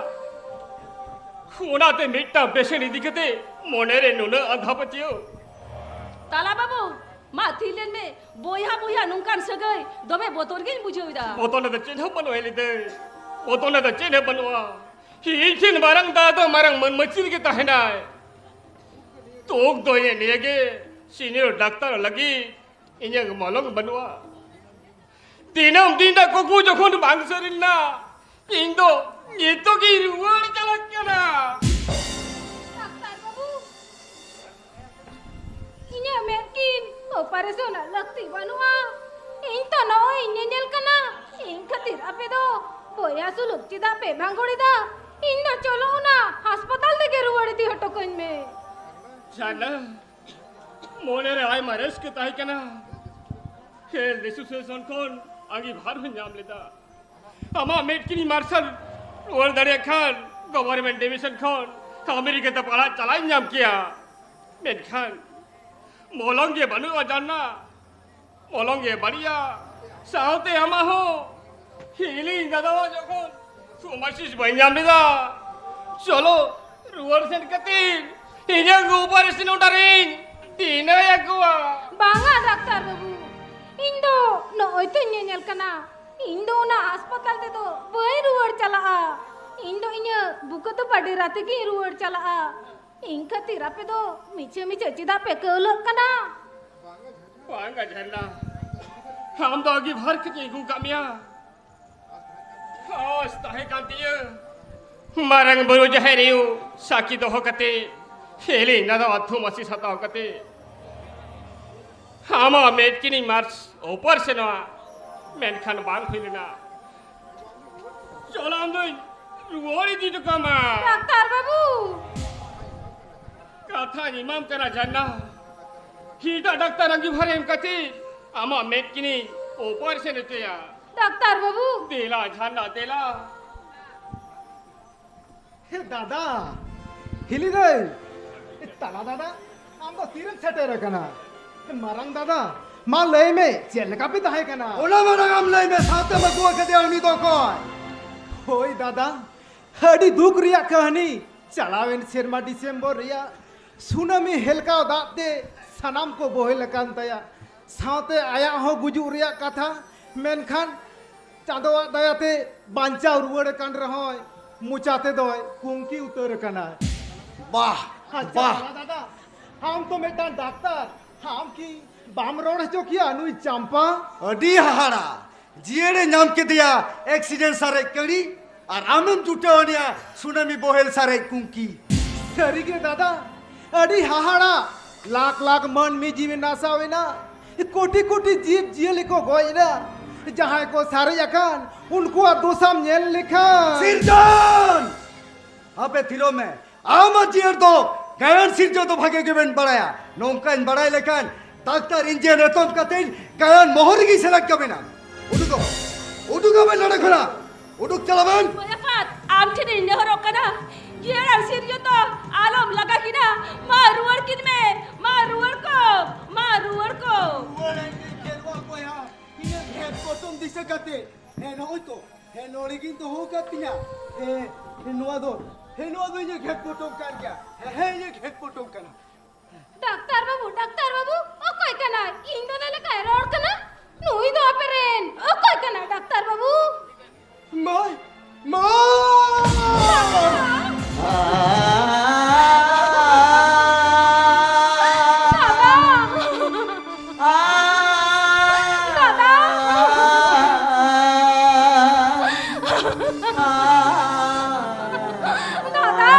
ᱚᱱᱟᱛᱮ ᱢᱤᱫᱴᱟᱝ ᱯᱮᱥᱮᱱᱴ ᱤᱫᱤ ᱠᱟᱛᱮ ᱢᱚᱱᱮᱨᱮ ᱱᱩᱱᱟᱹᱜ ᱟᱸᱫᱷᱟ ᱯᱟᱹᱛᱭᱟᱹᱣ᱾ ᱛᱟᱞᱟ ᱵᱟᱹᱵᱩ, ᱢᱟ ᱛᱷᱤᱨ ᱞᱮᱱ ᱢᱮ᱾ ᱵᱚᱭᱦᱟ ᱵᱚᱭᱦᱟ ᱱᱚᱝᱠᱟᱱ ᱥᱟᱹᱜᱟᱹᱭ ᱫᱚᱢᱮ ᱵᱚᱛᱚᱨ ᱜᱤᱧ ᱵᱩᱡᱷᱟᱹᱣ ᱮᱫᱟ᱾ ᱵᱚᱛᱚᱨ ᱫᱚ ᱪᱮᱫ ᱦᱚᱸ ᱵᱟᱹᱱᱩᱜᱼᱟ ᱞᱤᱫᱟᱹᱭ, ᱵᱚᱛᱚᱨ ᱫᱚ ᱪᱮᱫ ᱦᱚᱸ ᱵᱟᱹᱱᱩᱜᱼᱟ᱾ ᱤᱧ ᱴᱷᱮᱱ ᱢᱟᱨᱟᱝ ᱫᱟ ᱫᱚ ᱢᱟᱨᱟᱝ ᱢᱟᱹᱱ ᱢᱟᱹᱪᱤ ᱨᱮᱜᱮ ᱛᱟᱦᱮᱱᱟᱭ᱾ ᱛᱳᱠ ᱫᱚ ᱤᱧᱟᱹᱜ ᱱᱤᱭᱟᱹ ᱜᱮ ᱥᱤᱱᱤᱭᱚᱨ ᱰᱟᱠᱛᱟᱨ ᱞᱟᱹᱜᱤᱫ ᱤᱧᱟᱹᱜ ᱢᱚᱞᱚᱝ ᱵᱟᱹᱱᱩᱜᱼᱟ᱾ ᱫᱤᱱᱟᱹᱢ ᱫᱤᱱ ᱫᱟ ᱠᱩᱠᱩ ᱡᱚᱠᱷᱚᱱ ᱵᱟᱝ ᱥᱟᱹᱨᱤ ᱞᱮᱱᱟ, ᱤᱧ ᱫᱚ ᱱᱤᱛᱚᱜ ᱜᱤᱧ ᱨᱩᱣᱟᱹᱲ ᱪᱟᱞᱟᱜ ᱠᱟᱱᱟ᱾ ᱰᱟᱠᱛᱟᱨ ᱵᱟᱹᱵᱩ, ᱤᱧᱟᱹᱜ ᱢᱮᱫ ᱠᱤᱱ ᱚᱯᱟᱨᱮᱥᱚᱱ ᱨᱮᱱᱟᱜ ᱞᱟᱹᱠᱛᱤ ᱵᱟᱹᱱᱩᱜᱼᱟ᱾ ᱤᱧ ᱛᱚ ᱱᱚᱜᱼᱚᱭ ᱤᱧ ᱧᱮᱧᱮᱞ ᱠᱟᱱᱟ᱾ ᱤᱧ ᱠᱷᱟᱹᱛᱤᱨ ᱟᱯᱮ ᱫᱚ ᱵᱚᱭᱦᱟ ᱥᱩᱞᱩᱠ ᱪᱮᱫᱟᱜ ᱯᱮ ᱵᱷᱟᱸᱜᱚᱲ ᱮᱫᱟ? ᱤᱧ ᱫᱚ ᱪᱚᱞᱚ ᱚᱱᱟ ᱦᱟᱥᱯᱟᱛᱟᱞ ᱛᱮᱜᱮ ᱨᱩᱣᱟᱹᱲ ᱤᱫᱤ ᱦᱚᱴᱚ ᱠᱟᱹᱧ ᱢᱮ᱾ ᱡᱟᱱᱟ, ᱢᱚᱱᱮᱨᱮ ᱟᱭᱢᱟ ᱨᱟᱹᱥᱠᱟᱹ ᱛᱟᱦᱮᱸ ᱠᱟᱱᱟ᱾ ᱦᱮᱞᱛᱷ ᱮᱥᱳᱥᱤᱭᱮᱥᱚᱱ ᱠᱷᱚᱱ ᱟᱸᱜᱤᱵᱷᱟᱨ ᱦᱚᱸᱧ ᱧᱟᱢ ᱞᱮᱫᱟ᱾ ᱟᱢᱟᱜ ᱢᱮᱫ ᱠᱤᱱ ᱢᱟᱨᱥᱟᱞ ᱨᱩᱣᱟᱹᱲ ᱫᱟᱲᱮᱭᱟᱜ ᱠᱷᱟᱱ ᱜᱚᱵᱷᱚᱨᱱᱢᱮᱱᱴ ᱰᱤᱵᱷᱤᱥᱚᱱ ᱠᱷᱚᱱ ᱟᱢᱮᱨᱤᱠᱟ ᱛᱮ ᱯᱟᱲᱦᱟᱜ ᱪᱟᱞᱟᱜ ᱤᱧ ᱧᱟᱢ ᱠᱮᱭᱟ᱾ ᱢᱮᱱᱠᱷᱟᱱ ᱢᱚᱞᱚᱝ ᱜᱮ ᱵᱟᱹᱱᱩᱜᱼᱟ ᱡᱟᱱᱱᱟ, ᱢᱚᱞᱚᱝ ᱜᱮ ᱵᱟᱹᱲᱤᱡᱼᱟ, ᱥᱟᱶᱛᱮ ᱟᱢᱟᱜ ᱦᱚᱸ ᱦᱤᱞᱤᱧ ᱫᱟᱫᱟᱣᱟᱜ ᱡᱚᱠᱷᱚᱱ ᱥᱩᱢᱟᱥᱤᱥ ᱵᱟᱹᱧ ᱧᱟᱢ ᱞᱮᱫᱟ᱾ ᱪᱚᱞᱚ ᱨᱩᱣᱟᱹᱲ ᱥᱮᱱ ᱠᱟᱛᱮ ᱤᱧᱟᱹᱜ ᱚᱯᱟᱨᱮᱥᱚᱱ ᱚᱰᱟᱨᱤᱧ ᱛᱤᱱᱟᱹᱜ ᱟᱹᱜᱩᱣᱟ? ᱵᱟᱝᱟ ᱰᱟᱠᱛᱟᱨ ᱵᱟᱹᱵᱩ, ᱤᱧ ᱫᱚ ᱱᱚᱜᱼᱚᱭ ᱛᱚᱧ ᱧᱮᱧᱮᱞ ᱠᱟᱱᱟ᱾ ᱤᱧ ᱫᱚ ᱚᱱᱟ ᱦᱟᱥᱯᱟᱛᱟᱞ ᱛᱮᱫᱚ ᱵᱟᱹᱧ ᱨᱩᱣᱟᱹᱲ ᱪᱟᱞᱟᱜᱼᱟ᱾ ᱤᱧ ᱫᱚ ᱤᱧᱟᱹᱜ ᱵᱩᱠᱟᱹ ᱛᱚᱯᱟ ᱰᱮᱨᱟ ᱛᱮᱜᱮᱧ ᱨᱩᱣᱟᱹᱲ ᱪᱟᱞᱟᱜᱼᱟ᱾ ᱤᱧ ᱠᱷᱟᱹᱛᱤᱨ ᱟᱯᱮ ᱫᱚ ᱢᱤᱪᱷᱟᱹ ᱢᱤᱪᱷᱟᱹ ᱪᱮᱫᱟᱜ ᱯᱮ ᱠᱟᱹᱣᱞᱟᱹᱜ ᱠᱟᱱᱟ? ᱵᱟᱝᱟ ᱡᱷᱟᱨᱱᱟ, ᱟᱢ ᱫᱚ ᱟᱹᱜᱤᱵᱷᱟᱨ ᱠᱟᱛᱮᱧ ᱟᱹᱜᱩ ᱠᱟᱜ ᱢᱮᱭᱟ᱾ ᱟᱥ ᱛᱟᱦᱮᱸ ᱠᱟᱱ ᱛᱤᱧᱟᱹ, ᱢᱟᱨᱟᱝ ᱵᱩᱨᱩ ᱡᱟᱦᱮᱨ ᱟᱭᱳ ᱥᱟᱹᱠᱷᱤ ᱫᱚᱦᱚ ᱠᱟᱛᱮ ᱦᱮᱞᱤᱧ ᱱᱟᱫᱚ ᱟᱛᱷᱩᱢ ᱟᱥᱤᱥ ᱦᱟᱛᱟᱣ ᱠᱟᱛᱮ ᱟᱢᱟᱜ ᱢᱮᱫ ᱠᱤᱱᱤᱧ ᱢᱟᱨᱥ ᱚᱯᱟᱨᱮᱥᱚᱱᱚᱜᱼᱟ, ᱢᱮᱱᱠᱷᱟᱱ ᱵᱟᱝ ᱦᱩᱭ ᱞᱮᱱᱟ᱾ ᱪᱚᱞ, ᱟᱢ ᱫᱚᱧ ᱨᱩᱣᱟᱹᱲ ᱤᱫᱤ ᱦᱚᱴᱚ ᱠᱟᱢᱟ᱾ ᱰᱟᱠᱛᱟᱨ ᱵᱟᱹᱵᱩ! ᱠᱟᱛᱷᱟᱧ ᱮᱢᱟᱢ ᱠᱟᱱᱟ ᱡᱷᱟᱨᱱᱟ, ᱮᱴᱟᱜ ᱰᱟᱠᱛᱟᱨ ᱟᱺᱜᱤᱵᱷᱟᱨ ᱮᱢ ᱠᱟᱛᱮ ᱟᱢᱟᱜ ᱢᱮᱫ ᱠᱤᱱᱤᱧ ᱚᱯᱟᱨᱮᱥᱚᱱ ᱦᱚᱪᱚᱭᱟ᱾ ᱰᱟᱠᱛᱟᱨ ᱵᱟᱹᱵᱩ! ᱫᱮᱞᱟ ᱡᱷᱟᱨᱱᱟ, ᱫᱮᱞᱟ᱾ ᱦᱮ ᱫᱟᱫᱟ, ᱦᱤᱞᱤ ᱫᱟᱹᱭ, ᱛᱟᱞᱟ ᱫᱟᱫᱟ, ᱟᱢ ᱫᱚ ᱛᱤᱨᱮᱢ ᱥᱮᱴᱮᱨ ᱟᱠᱟᱱᱟ? ᱢᱟᱨᱟᱝ ᱫᱟᱫᱟ, ᱢᱟ ᱞᱟᱹᱭ ᱢᱮ, ᱪᱮᱫ ᱞᱮᱠᱟ ᱯᱮ ᱛᱟᱦᱮᱸ ᱠᱟᱱᱟ? ᱚᱱᱟ ᱢᱟᱨᱟᱝ ᱟᱢ ᱞᱟᱹᱭ ᱢᱮ, ᱥᱟᱶᱛᱮᱢ ᱟᱹᱜᱩ ᱟᱠᱟᱫᱮᱭᱟ ᱩᱱᱤ ᱫᱚ ᱚᱠᱚᱭ? ᱦᱳᱭ ᱫᱟᱫᱟ, ᱟᱹᱰᱤ ᱫᱩᱠ ᱨᱮᱭᱟᱜ ᱠᱟᱹᱦᱱᱤ᱾ ᱪᱟᱞᱟᱣᱮᱱ ᱥᱮᱨᱢᱟ ᱰᱤᱥᱮᱢᱵᱚᱨ ᱨᱮᱭᱟᱜ ᱥᱩᱱᱟᱢᱤ ᱦᱮᱞᱠᱟᱣ ᱫᱟᱜ ᱛᱮ ᱥᱟᱱᱟᱢ ᱠᱚ ᱵᱚᱦᱮᱞ ᱟᱠᱟᱱ ᱛᱟᱭᱟ᱾ ᱥᱟᱶᱛᱮ ᱟᱭᱟᱜ ᱦᱚᱸ ᱜᱩᱡᱩᱜ ᱨᱮᱭᱟᱜ ᱠᱟᱛᱷᱟ, ᱢᱮᱱᱠᱷᱟᱱ ᱪᱟᱸᱫᱚᱣᱟᱜ ᱫᱟᱭᱟᱛᱮ ᱵᱟᱧᱪᱟᱣ ᱨᱩᱣᱟᱹᱲ ᱟᱠᱟᱱ ᱨᱮᱦᱚᱸᱭ, ᱢᱚᱪᱟ ᱛᱮᱫᱚᱭ ᱠᱩᱝᱠᱤ ᱩᱛᱟᱹᱨ ᱟᱠᱟᱱᱟᱭ᱾ ᱵᱟᱦ, ᱟᱪᱪᱷᱟ, ᱵᱟᱦ᱾ ᱫᱟᱫᱟ, ᱫᱟᱫᱟ, ᱟᱢ ᱛᱚ ᱢᱤᱫᱴᱟᱝ ᱰᱟᱠᱛᱟᱨ, ᱟᱢ ᱠᱤ ᱵᱟᱢ ᱨᱚᱲ ᱦᱚᱪᱚ ᱠᱮᱭᱟ ᱱᱩᱭ ᱪᱟᱢᱯᱟ? ᱟᱹᱰᱤ ᱦᱟᱦᱟᱲᱟ, ᱡᱤᱭᱟᱹᱲᱮ ᱧᱟᱢ ᱠᱮᱫᱮᱭᱟ ᱮᱠᱥᱤᱰᱮᱱᱴ ᱥᱟᱨᱮᱡ ᱠᱟᱹᱲᱤ, ᱟᱨ ᱟᱢᱮᱢ ᱡᱩᱴᱟᱹᱣ ᱟᱱᱤᱭᱟ ᱥᱩᱱᱟᱢᱤ ᱵᱚᱦᱮᱞ ᱥᱟᱨᱮᱡ ᱠᱩᱝᱠᱤ᱾ ᱥᱟᱹᱨᱤᱜᱮ ᱫᱟᱫᱟ, ᱟᱹᱰᱤ ᱦᱟᱦᱟᱲᱟ, ᱞᱟᱠᱷ ᱞᱟᱠᱷ ᱢᱟᱹᱱᱢᱤ ᱡᱤᱣᱤ ᱱᱟᱥᱟᱣ ᱮᱱᱟ, ᱠᱳᱴᱤ ᱠᱳᱴᱤ ᱡᱤᱵᱽ ᱡᱤᱭᱟᱹᱞᱤ ᱠᱚ ᱜᱚᱡ ᱮᱱᱟ, ᱡᱟᱦᱟᱸᱭ ᱠᱚ ᱥᱟᱨᱮᱡ ᱟᱠᱟᱱ ᱩᱱᱠᱩᱣᱟᱜ ᱫᱚᱥᱟᱢ ᱧᱮᱞ ᱞᱮᱠᱷᱟᱱ᱾ ᱥᱤᱨᱡᱚᱱ! ᱟᱯᱮ ᱛᱷᱤᱨᱚᱜ ᱢᱮ᱾ ᱟᱢᱟᱜ ᱡᱤᱭᱟᱹᱲ ᱫᱚ ᱜᱟᱭᱟᱱ ᱥᱤᱨᱡᱟᱹ ᱫᱚ ᱵᱷᱟᱜᱮ ᱜᱮᱵᱮᱱ ᱵᱟᱲᱟᱭᱟ᱾ ᱱᱚᱝᱠᱟᱧ ᱵᱟᱲᱟᱭ ᱞᱮᱠᱷᱟᱱ ᱰᱟᱠᱛᱟᱨ ᱤᱧᱡᱤᱱ ᱮᱛᱚᱢ ᱠᱟᱛᱮ ᱜᱟᱭᱟᱱ ᱢᱚᱦᱚᱨ ᱨᱮᱜᱮᱧ ᱥᱮᱞᱮᱫ ᱠᱟᱵᱮᱱᱟ᱾ ᱩᱰᱩᱠᱚᱜ, ᱩᱰᱩᱠᱚᱜ ᱵᱮᱱ ᱱᱚᱰᱮ ᱠᱷᱚᱱᱟᱜ᱾ ᱩᱰᱩᱠ ᱪᱟᱞᱟᱜ ᱵᱮᱱ᱾ ᱵᱚᱭᱦᱟ ᱯᱟᱛ, ᱟᱢ ᱴᱷᱮᱱ ᱤᱧ ᱱᱮᱦᱚᱨᱚᱜ ᱠᱟᱱᱟ, ᱡᱤᱭᱟᱹᱲ ᱟᱨ ᱥᱤᱨᱡᱟᱹ ᱫᱚ ᱟᱞᱚᱢ ᱞᱟᱜᱟ ᱠᱤᱱᱟ᱾ ᱢᱟ ᱨᱩᱣᱟᱹᱲ ᱠᱤᱱ ᱢᱮ, ᱢᱟ ᱨᱩᱣᱟᱹᱲ ᱠᱚ, ᱢᱟ ᱨᱩᱣᱟᱹᱲ ᱠᱚ᱾ ᱨᱩᱣᱟᱹᱲ ᱮᱱ ᱜᱮ ᱠᱷᱮᱨᱣᱟᱞ ᱵᱚᱭᱦᱟ, ᱤᱧᱟᱹᱜ ᱠᱷᱮᱛ ᱯᱚᱴᱚᱢ ᱫᱤᱥᱟᱹ ᱠᱟᱛᱮ᱾ ᱦᱮᱸ, ᱱᱚᱜᱼᱚᱭ ᱛᱚ, ᱦᱮᱸ, ᱱᱚᱰᱮ ᱜᱤᱧ ᱫᱚᱦᱚ ᱟᱠᱟᱫ ᱛᱤᱧᱟ᱾ ᱦᱮᱸ, ᱦᱮᱸ, ᱱᱚᱣᱟ ᱫᱚ ᱦᱮᱸ, ᱱᱚᱣᱟ ᱫᱚ ᱤᱧᱟᱹᱜ ᱠᱷᱮᱛ ᱯᱚᱴᱚᱢ ᱠᱟᱱ ᱜᱮᱭᱟ᱾ ᱦᱮᱸ, ᱦᱮᱸ, ᱤᱧᱟᱹᱜ ᱠᱷᱮᱛ ᱯᱚᱴᱚᱢ ᱠᱟᱱᱟ᱾ ᱰᱟᱠᱛᱟᱨ ᱵᱟᱹᱵᱩ, ᱰᱟᱠᱛᱟᱨ ᱵᱟᱹᱵᱩ, ᱚᱠᱚᱭ ᱠᱟᱱᱟᱭ? ᱤᱧ ᱫᱚ ᱱᱚᱰᱮ ᱞᱮᱠᱟᱭ ᱨᱚᱲ ᱠᱟᱱᱟ᱾ ᱱᱩᱭ ᱫᱚ ᱟᱯᱮ ᱨᱮᱱ ᱚᱠᱚᱭ ᱠᱟᱱᱟᱭ, ᱰᱟᱠᱛᱟᱨ ᱵᱟᱹᱵᱩ? ᱢᱟᱹᱭ, ᱢᱟᱹᱭ! ᱫᱟᱫᱟ! ᱫᱟᱫᱟ! ᱫᱟᱫᱟ!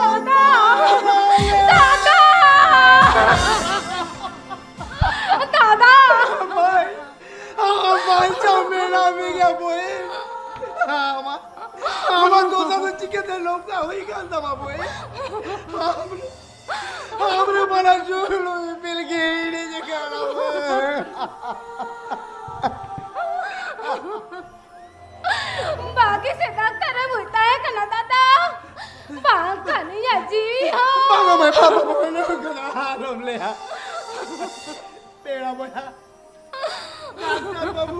ᱫᱟᱫᱟ! ᱫᱟᱫᱟ! ᱫᱟᱫᱟ! ᱵᱷᱟᱭ, ᱟᱢ ᱵᱟᱧᱪᱟᱣ ᱢᱮᱱᱟᱜ ᱢᱮᱭᱟ ᱵᱚᱭᱮ᱾ ᱟᱢᱟᱜ, ᱟᱢᱟᱜ ᱫᱚᱥᱟ ᱫᱚ ᱪᱤᱠᱟᱹᱛᱮ ᱱᱚᱝᱠᱟ ᱦᱩᱭ ᱠᱟᱱ ᱛᱟᱢᱟ ᱵᱚᱭᱮ? ᱟᱢ, ᱟᱢᱨᱮ ᱵᱟᱱᱟᱨ ᱡᱩᱞᱩ ᱤᱯᱤᱞ ᱜᱮ ᱦᱤᱲᱤᱧ ᱟᱠᱟᱫ ᱵᱚᱭᱮ᱾ ᱵᱷᱟᱜᱮ ᱥᱮ ᱰᱟᱠᱛᱟᱨ ᱮ ᱵᱩᱡᱽ ᱛᱟᱦᱮᱸ ᱠᱟᱱᱟ ᱫᱟᱫᱟ, ᱵᱟᱝᱠᱷᱟᱱ ᱤᱧᱟᱹᱜ ᱡᱤᱣᱤ ᱦᱚᱸ᱾ ᱵᱟᱝᱟ ᱢᱟᱹᱭ, ᱵᱟᱵᱟ, ᱵᱟᱵᱟ, ᱱᱚᱝᱠᱟ ᱫᱚ ᱟᱞᱚᱢ ᱞᱟᱹᱭᱟ᱾ ᱯᱮᱲᱟ ᱵᱚᱭᱦᱟ, ᱰᱟᱠᱛᱟᱨ ᱵᱟᱹᱵᱩ,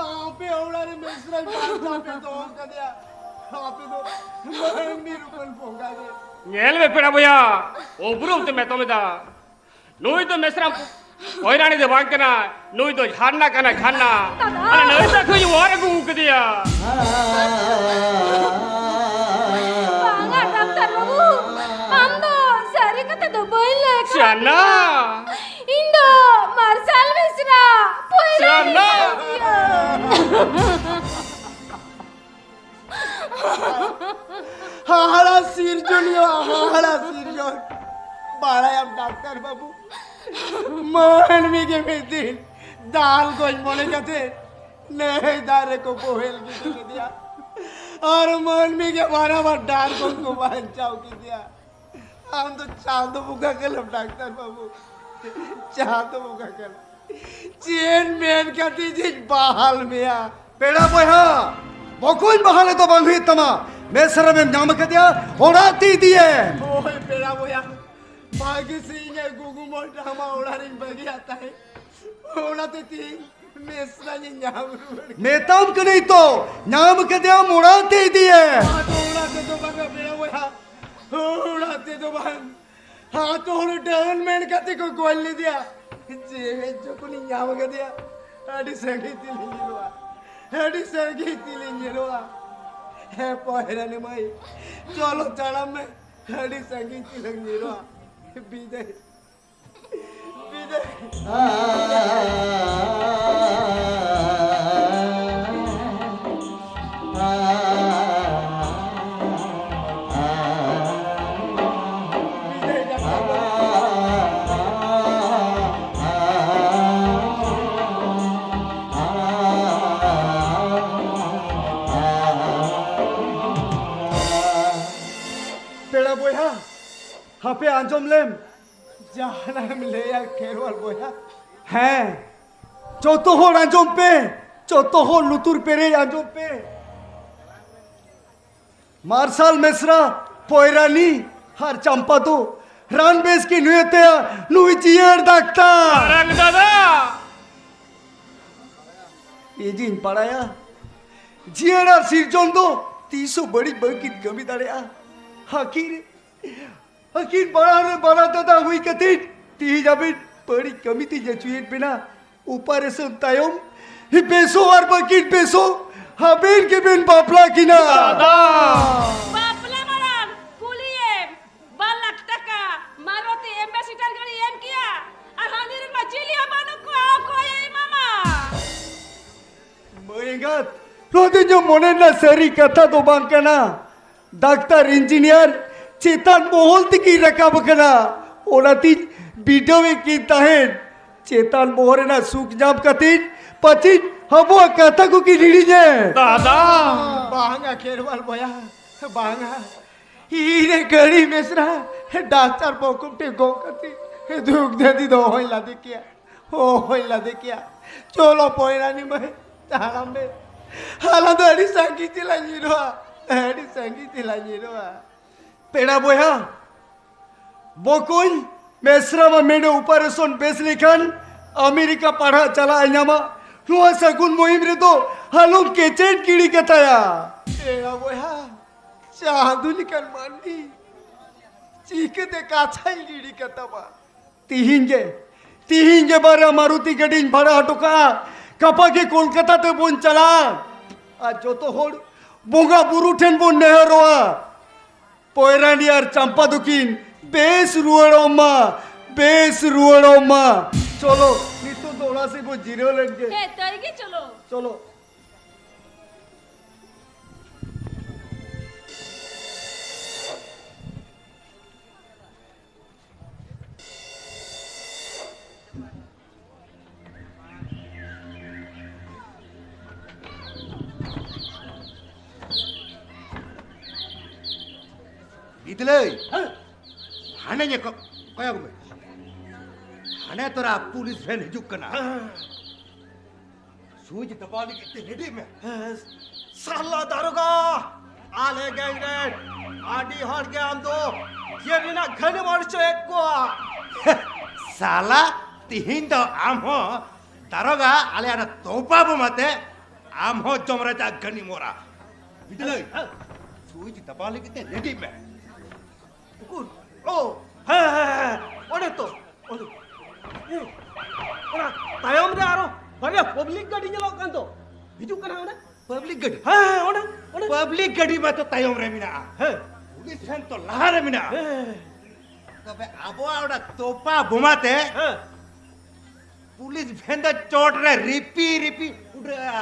ᱟᱯᱮ ᱚᱲᱟᱜ ᱨᱮ ᱢᱮᱥᱨᱟᱧ ᱵᱟᱧᱪᱟᱣ ᱯᱮ ᱫᱚᱦᱚ ᱠᱟᱫᱮᱭᱟ, ᱟᱯᱮ ᱫᱚ ᱢᱟᱹᱱᱢᱤ ᱨᱩᱯᱟᱹᱱ ᱵᱚᱸᱜᱟ ᱜᱮ᱾ ᱧᱮᱞ ᱢᱮ ᱯᱮᱲᱟ ᱵᱚᱭᱦᱟ, ᱩᱯᱨᱩᱢ ᱛᱮᱢ ᱮᱛᱚᱢ ᱮᱫᱟ᱾ ᱱᱩᱭ ᱫᱚ ᱢᱮᱥᱨᱟᱢ ᱯᱚᱭᱨᱟᱱᱤ ᱫᱚ ᱵᱟᱝ ᱠᱟᱱᱟ, ᱱᱩᱭ ᱫᱚ ᱡᱷᱟᱨᱱᱟ ᱠᱟᱱᱟ, ᱡᱷᱟᱨᱱᱟ᱾ ᱫᱟᱫᱟ᱾ ᱟᱞᱮ ᱱᱟᱹᱭ ᱫᱟᱜ ᱠᱷᱚᱱ ᱚᱣᱟᱨ ᱟᱹᱜᱩ ᱠᱟᱫᱮᱭᱟ᱾ ᱵᱟᱝᱟ ᱰᱟᱠᱛᱟᱨ ᱵᱟᱹᱵᱩ, ᱟᱢ ᱫᱚ ᱥᱟᱹᱨᱤ ᱠᱟᱛᱷᱟ ᱫᱚ ᱵᱟᱹᱧ ᱞᱟᱹᱭ ᱠᱟᱫ ᱡᱷᱟᱨᱱᱟ᱾ ᱢᱮᱭᱟ᱾ ᱤᱧ ᱫᱚ ᱢᱟᱨᱥᱟᱞ ᱢᱤᱥᱨᱟ ᱯᱚᱭᱨᱟᱱᱤ ᱡᱷᱟᱨᱱᱟ᱾ ᱠᱟᱱ ᱜᱤᱭᱟᱹᱧ᱾ ᱦᱟᱦᱟᱲᱟ ᱥᱤᱨᱡᱚᱱᱤᱭᱟᱹ, ᱦᱟᱦᱟᱲᱟ ᱥᱤᱨᱡᱚᱱ᱾ ᱵᱟᱲᱟᱭᱟᱢ ᱰᱟᱠᱛᱟᱨ ᱵᱟᱹᱵᱩ, ᱢᱟᱹᱱᱢᱤ ᱜᱮ ᱢᱤᱫ ᱫᱤᱱ ᱫᱟᱞ ᱜᱚᱡ ᱢᱚᱱᱮ ᱠᱟᱛᱮ ᱱᱟᱹᱭ ᱫᱟᱜ ᱨᱮᱠᱚ ᱵᱚᱦᱮᱞ ᱜᱤᱰᱤ ᱠᱮᱫᱮᱭᱟ᱾ ᱟᱨ ᱢᱟᱹᱱᱢᱤ ᱜᱮ ᱵᱟᱨᱟᱵᱟᱨ ᱰᱟᱨ ᱠᱷᱚᱱ ᱠᱚ ᱵᱟᱧᱪᱟᱣ ᱠᱮᱫᱮᱭᱟ᱾ ᱟᱢ ᱫᱚ ᱪᱟᱸᱫᱚ ᱵᱚᱸᱜᱟ ᱠᱟᱱᱟᱢ ᱰᱟᱠᱛᱟᱨ ᱵᱟᱹᱵᱩ, ᱪᱟᱸᱫᱚ ᱵᱚᱸᱜᱟ ᱠᱟᱱᱟᱢ᱾ ᱪᱮᱫ ᱢᱮᱱ ᱠᱟᱛᱮ ᱡᱮᱧ ᱵᱟᱦᱟᱞ ᱢᱮᱭᱟ? ᱯᱮᱲᱟ ᱵᱚᱭᱦᱟ, ᱵᱚᱠᱚᱧ ᱵᱟᱦᱟᱞ ᱫᱚ ᱵᱟᱝ ᱦᱩᱭᱩᱜ ᱛᱟᱢᱟ᱾ ᱢᱮᱥᱨᱟᱢᱮᱢ ᱧᱟᱢ ᱠᱟᱫᱮᱭᱟ, ᱚᱲᱟᱜ ᱛᱮ ᱤᱫᱤᱭᱮᱢ᱾ ᱦᱳᱭ ᱯᱮᱲᱟ ᱵᱚᱭᱦᱟ, ᱵᱷᱟᱜᱮ ᱥᱮ ᱤᱧᱟᱹᱜ ᱜᱩᱜᱩ ᱢᱚᱱ ᱰᱨᱟᱢᱟ ᱚᱲᱟᱜ ᱨᱤᱧ ᱵᱟᱹᱜᱤᱭᱟᱫ ᱛᱟᱦᱮᱸᱫ᱾ ᱚᱱᱟᱛᱮ ᱛᱤᱦᱤᱧ ᱢᱮᱥᱨᱟᱧ ᱧᱟᱢ ᱨᱩᱣᱟᱹᱲ ᱠᱮᱫᱟ᱾ ᱢᱮᱛᱟᱢ ᱠᱟᱹᱱᱟᱹᱧ ᱛᱚ, ᱧᱟᱢ ᱠᱮᱫᱮᱭᱟᱢ ᱚᱲᱟᱜ ᱛᱮ ᱤᱫᱤᱭᱮ᱾ ᱟᱫᱚ ᱚᱲᱟᱜ ᱛᱮᱫᱚ ᱵᱟᱝᱟ ᱯᱮᱲᱟ ᱵᱚᱭᱦᱟ, ᱚᱲᱟᱜ ᱛᱮᱫᱚ ᱵᱟᱝ᱾ ᱟᱛᱳ ᱦᱚᱲ ᱰᱟᱹᱱ ᱢᱮᱱ ᱠᱟᱛᱮ ᱠᱚ ᱜᱚᱡ ᱞᱮᱫᱮᱭᱟ᱾ ᱡᱮ ᱡᱚᱠᱷᱚᱱᱤᱧ ᱧᱟᱢ ᱠᱮᱫᱮᱭᱟ, ᱟᱹᱰᱤ ᱥᱟᱺᱜᱤᱧ ᱛᱮᱞᱤᱧ ᱧᱮᱞᱚᱜᱼᱟ, ᱟᱹᱰᱤ ᱥᱟᱺᱜᱤᱧ ᱛᱮᱞᱤᱧ ᱧᱮᱞᱚᱜᱼᱟ᱾ ᱦᱮᱸ ᱯᱚᱭᱨᱟᱱᱤ ᱢᱟᱹᱭ, ᱪᱚᱞᱚ ᱛᱟᱲᱟᱢ ᱢᱮ, ᱟᱹᱰᱤ ᱥᱟᱺᱜᱤᱧ ᱛᱮᱞᱤᱧ ᱧᱮᱞᱚᱜᱼᱟ᱾ ᱵᱤᱫᱟᱹᱭ᱾ ᱯᱮᱲᱟ ᱵᱚᱭᱦᱟ, ᱦᱟᱯᱮ ᱟᱸᱡᱚᱢ ᱞᱮᱢ᱾ ᱡᱟᱦᱟᱱᱟᱜ ᱮᱢ ᱞᱟᱹᱭᱟ ᱠᱷᱮᱨᱣᱟᱞ ᱵᱚᱭᱦᱟ? ᱦᱮᱸ, ᱡᱚᱛᱚ ᱦᱚᱲ ᱟᱸᱡᱚᱢ ᱯᱮ, ᱡᱚᱛᱚ ᱦᱚᱲ ᱞᱩᱛᱩᱨ ᱯᱮᱨᱮᱡ ᱟᱸᱡᱚᱢ ᱯᱮ᱾ ᱢᱟᱨᱥᱟᱞ ᱢᱮᱥᱨᱟ, ᱯᱚᱭᱨᱟᱱᱤ ᱟᱨ ᱪᱟᱢᱯᱟ ᱫᱚ ᱨᱟᱱ ᱵᱮᱥ ᱠᱤᱱ ᱦᱩᱭᱩᱜ ᱛᱟᱭᱟ ᱱᱩᱭ ᱡᱤᱭᱟᱹᱲ ᱰᱟᱠᱛᱟᱨ᱾ ᱢᱟᱨᱟᱝ ᱫᱟᱫᱟ! ᱤᱧᱤᱧ ᱵᱟᱲᱟᱭᱟ, ᱡᱤᱭᱟᱹᱲ ᱟᱨ ᱥᱤᱨᱡᱚᱱ ᱫᱚ ᱛᱤᱥ ᱦᱚᱸ ᱵᱟᱹᱲᱤᱡ ᱵᱟᱹᱠᱤᱱ ᱠᱟᱹᱢᱤ ᱫᱟᱲᱮᱭᱟᱜᱼᱟ᱾ ᱟᱹᱠᱤᱱ, ᱟᱹᱠᱤᱱ ᱵᱟᱲᱟᱭ ᱨᱮ ᱵᱟᱲᱟᱭ ᱫᱟᱫᱟ ᱦᱩᱭ ᱠᱟᱛᱮ ᱛᱤᱦᱤᱧ ᱟᱹᱵᱤᱱ ᱵᱟᱹᱲᱤᱡ ᱠᱟᱹᱢᱤ ᱛᱤᱧ ᱟᱹᱪᱩᱭᱮᱫ ᱵᱮᱱᱟ᱾ ᱚᱯᱟᱨᱮᱥᱚᱱ ᱛᱟᱭᱚᱢ ᱵᱮᱥᱚᱜ ᱟᱨ ᱵᱟᱹᱠᱤᱱ ᱵᱮᱥᱚᱜ, ᱟᱵᱮᱱ ᱜᱮᱵᱮᱱ ᱵᱟᱯᱞᱟ ᱠᱤᱱᱟ᱾ ᱫᱟᱫᱟ! ᱵᱟᱯᱞᱟ ᱢᱟᱲᱟᱝ ᱠᱩᱞᱤᱭᱮᱢ, ᱵᱟᱨ ᱞᱟᱠᱷ ᱴᱟᱠᱟ ᱢᱟᱨᱚᱛᱤ ᱮᱢᱵᱟᱥᱮᱰᱟᱨ ᱜᱟᱹᱰᱤ ᱮᱢ ᱠᱮᱭᱟ, ᱟᱨ ᱦᱟᱹᱱᱤ ᱨᱮᱱ ᱢᱟ ᱪᱤᱞᱤ ᱦᱚᱸ ᱵᱟᱹᱱᱩᱜ ᱠᱚᱣᱟ, ᱚᱠᱚᱭᱮ ᱮᱢᱟᱢᱟ? ᱢᱟᱹᱭ ᱮᱸᱜᱟᱛ, ᱱᱚᱣᱟ ᱫᱚ ᱤᱧᱟᱹᱜ ᱢᱚᱱᱮ ᱨᱮᱱᱟᱜ ᱥᱟᱹᱨᱤ ᱠᱟᱛᱷᱟ ᱫᱚ ᱵᱟᱝ ᱠᱟᱱᱟ᱾ ᱰᱟᱠᱛᱟᱨ, ᱤᱧᱡᱤᱱᱤᱭᱟᱨ ᱪᱮᱛᱟᱱ ᱢᱚᱦᱚᱞ ᱛᱮᱠᱤᱱ ᱨᱟᱠᱟᱵ ᱟᱠᱟᱱᱟ, ᱚᱱᱟᱛᱤᱧ ᱵᱤᱰᱟᱹᱣᱮᱫ ᱠᱤᱱ ᱛᱟᱦᱮᱸᱫ᱾ ᱪᱮᱛᱟᱱ ᱢᱚᱦᱚᱞ ᱨᱮᱱᱟᱜ ᱥᱩᱠ ᱧᱟᱢ ᱠᱟᱛᱮ ᱯᱟᱪᱮᱫ ᱟᱵᱚᱣᱟᱜ ᱠᱟᱛᱷᱟ ᱠᱚᱠᱤᱱ ᱦᱤᱲᱤᱧᱟ᱾ ᱫᱟᱫᱟ! ᱵᱟᱝᱟ ᱠᱷᱮᱨᱣᱟᱞ ᱵᱚᱭᱦᱟ, ᱵᱟᱝᱟ᱾ ᱤᱧ ᱨᱮ ᱜᱟᱹᱲᱤ ᱢᱮᱥᱨᱟ ᱰᱟᱠᱛᱟᱨ ᱵᱚᱠᱚᱢ ᱴᱷᱮᱱ ᱜᱚᱜ ᱠᱟᱛᱮ ᱫᱩᱠ ᱫᱟᱹᱫᱤ ᱫᱚ ᱚᱦᱚᱧ ᱞᱟᱫᱮ ᱠᱮᱭᱟ, ᱚᱦᱚᱧ ᱞᱟᱫᱮ ᱠᱮᱭᱟ᱾ ᱪᱚᱞᱚ ᱯᱚᱭᱨᱟᱱᱤ ᱢᱟᱹᱭ, ᱛᱟᱲᱟᱢ ᱢᱮ᱾ ᱟᱞᱟᱝ ᱫᱚ ᱟᱹᱰᱤ ᱥᱟᱺᱜᱤᱧ ᱛᱮᱞᱟᱝ ᱧᱤᱨᱚᱜᱼᱟ, ᱟᱹᱰᱤ ᱥᱟᱺᱜᱤᱧ ᱛᱮᱞᱟᱝ ᱧᱤᱨᱚᱜᱼᱟ᱾ ᱯᱮᱲᱟ ᱵᱚᱭᱦᱟ, ᱵᱚᱠᱚᱧ ᱢᱮᱥᱨᱟ ᱢᱟ ᱢᱮᱱᱮ ᱚᱯᱟᱨᱮᱥᱚᱱ ᱵᱮᱥ ᱞᱮᱠᱷᱟᱱ ᱟᱢᱮᱨᱤᱠᱟ ᱯᱟᱲᱦᱟᱜ ᱪᱟᱞᱟᱜ ᱮ ᱧᱟᱢᱟ, ᱱᱚᱣᱟ ᱥᱟᱹᱜᱩᱱ ᱢᱩᱦᱤᱢ ᱨᱮᱫᱚ ᱟᱞᱚᱢ ᱠᱮᱪᱮᱫ ᱜᱤᱰᱤ ᱠᱟᱛᱟᱭᱟ᱾ ᱮᱲᱟ ᱵᱚᱭᱦᱟ, ᱪᱟᱸᱫᱩ ᱞᱮᱠᱟᱱ ᱢᱟᱹᱱᱢᱤ ᱪᱤᱠᱟᱹᱛᱮ ᱠᱟᱛᱷᱟᱧ ᱜᱤᱰᱤ ᱠᱟᱛᱟᱢᱟ? ᱛᱤᱦᱤᱧ ᱜᱮ, ᱛᱤᱦᱤᱧ ᱜᱮ ᱵᱟᱨᱭᱟ ᱢᱟᱨᱩᱛᱤ ᱜᱟᱹᱰᱤᱧ ᱵᱷᱟᱲᱟ ᱦᱚᱴᱚ ᱠᱟᱜᱼᱟ᱾ ᱜᱟᱯᱟ ᱜᱮ ᱠᱳᱞᱠᱟᱛᱟ ᱛᱮᱵᱚᱱ ᱪᱟᱞᱟᱜᱼᱟ᱾ ᱟᱨ ᱡᱚᱛᱚ ᱦᱚᱲ ᱵᱚᱸᱜᱟ ᱵᱩᱨᱩ ᱴᱷᱮᱱ ᱵᱚᱱ ᱱᱮᱦᱚᱨᱚᱜᱼᱟ, ᱯᱚᱭᱨᱟᱱᱤ ᱟᱨ ᱪᱟᱢᱯᱟ ᱫᱚᱠᱤᱱ ᱵᱮᱥ ᱨᱩᱣᱟᱹᱲᱚᱜ ᱢᱟ, ᱵᱮᱥ ᱨᱩᱣᱟᱹᱲᱚᱜ ᱢᱟ᱾ ᱪᱚᱞᱚ, ᱱᱤᱛᱚᱜ ᱫᱚ ᱚᱲᱟᱜ ᱥᱮᱫ ᱵᱚᱱ ᱡᱤᱨᱟᱹᱣ ᱞᱮᱱ ᱜᱮ᱾ ᱦᱮᱸ, ᱛᱟᱹᱭ ᱜᱮ, ᱪᱚᱞᱚ᱾ ᱪᱚᱞᱚ᱾ ᱜᱤᱫᱽᱞᱟᱹᱭ, ᱦᱟᱱᱮ ᱧᱮ ᱠᱚ-, ᱠᱚᱭᱚᱜ ᱢᱮ᱾ ᱦᱟᱱᱮ ᱛᱚᱨᱟ ᱯᱩᱞᱤᱥ ᱵᱷᱮᱱ ᱦᱤᱡᱩᱜ ᱠᱟᱱᱟ᱾ ᱥᱩᱭᱤᱪ ᱫᱟᱵᱟᱣ ᱞᱟᱹᱜᱤᱫ ᱛᱮ ᱨᱮᱰᱤ ᱢᱮ᱾ ᱦᱮᱸ, ᱥᱟᱞᱟ ᱫᱟᱨᱳᱜᱟ, ᱟᱞᱮ ᱜᱮᱝ ᱨᱮᱱ ᱟᱹᱰᱤ ᱦᱚᱲ ᱜᱮ ᱟᱢ ᱫᱚ ᱡᱮᱞ ᱨᱮᱱᱟᱜ ᱜᱷᱟᱹᱱᱤᱢ ᱚᱨ ᱦᱚᱪᱚᱭᱮᱫ ᱠᱚᱣᱟ᱾ ᱥᱟᱞᱟ, ᱛᱤᱦᱤᱧ ᱫᱚ ᱟᱢ ᱦᱚᱸ ᱫᱟᱨᱳᱜᱟ, ᱟᱞᱮ ᱚᱱᱟ ᱛᱚᱯᱟ ᱵᱳᱢᱟ ᱛᱮ ᱟᱢ ᱦᱚᱸ ᱡᱚᱢ ᱨᱮᱭᱟᱜ ᱜᱷᱟᱹᱱᱤᱢ ᱚᱨᱟ᱾ ᱵᱤᱫᱞᱟᱹᱭ, ᱦᱮᱸ᱾ ᱥᱩᱭᱤᱪ ᱫᱟᱵᱟᱣ ᱞᱟᱹᱜᱤᱫ ᱛᱮ ᱨᱮᱰᱤ ᱢᱮ᱾ ᱩᱠᱩᱨ? ᱚ, ᱦᱮᱸ, ᱦᱮᱸ, ᱦᱮᱸ, ᱚᱸᱰᱮ ᱛᱚ᱾ ᱚᱸᱰᱮ᱾ ᱦᱮᱸ᱾ ᱚᱱᱟ ᱛᱟᱭᱚᱢ ᱨᱮ ᱟᱨᱚ ᱵᱟᱨᱭᱟ ᱯᱟᱵᱽᱞᱤᱠ ᱜᱟᱹᱰᱤ ᱧᱮᱞᱚᱜ ᱠᱟᱱ ᱫᱚ᱾ ᱦᱤᱡᱩᱜ ᱠᱟᱱᱟ ᱚᱸᱰᱮ᱾ ᱯᱟᱵᱽᱞᱤᱠ ᱜᱟᱹᱰᱤ? ᱦᱮᱸ, ᱦᱮᱸ, ᱚᱸᱰᱮ, ᱚᱸᱰᱮ᱾ ᱯᱟᱵᱽᱞᱤᱠ ᱜᱟᱹᱰᱤ ᱢᱟᱛᱚ ᱛᱟᱭᱚᱢ ᱨᱮ ᱢᱮᱱᱟᱜᱼᱟ᱾ ᱦᱮᱸ᱾ ᱯᱩᱞᱤᱥ ᱵᱷᱮᱱ ᱛᱚ ᱞᱟᱦᱟ ᱨᱮ ᱢᱮᱱᱟᱜᱼᱟ᱾ ᱦᱮᱸ᱾ ᱛᱚᱵᱮ ᱟᱵᱚᱣᱟᱜ ᱚᱱᱟ ᱛᱚᱯᱟ ᱵᱳᱢᱟ ᱛᱮ ᱦᱮᱸ᱾ ᱯᱩᱞᱤᱥ ᱵᱷᱮᱱ ᱫᱚ ᱪᱚᱴ ᱨᱮ ᱨᱤᱯᱤ ᱨᱤᱯᱤ ᱩᱰᱟᱹᱜᱼᱟ᱾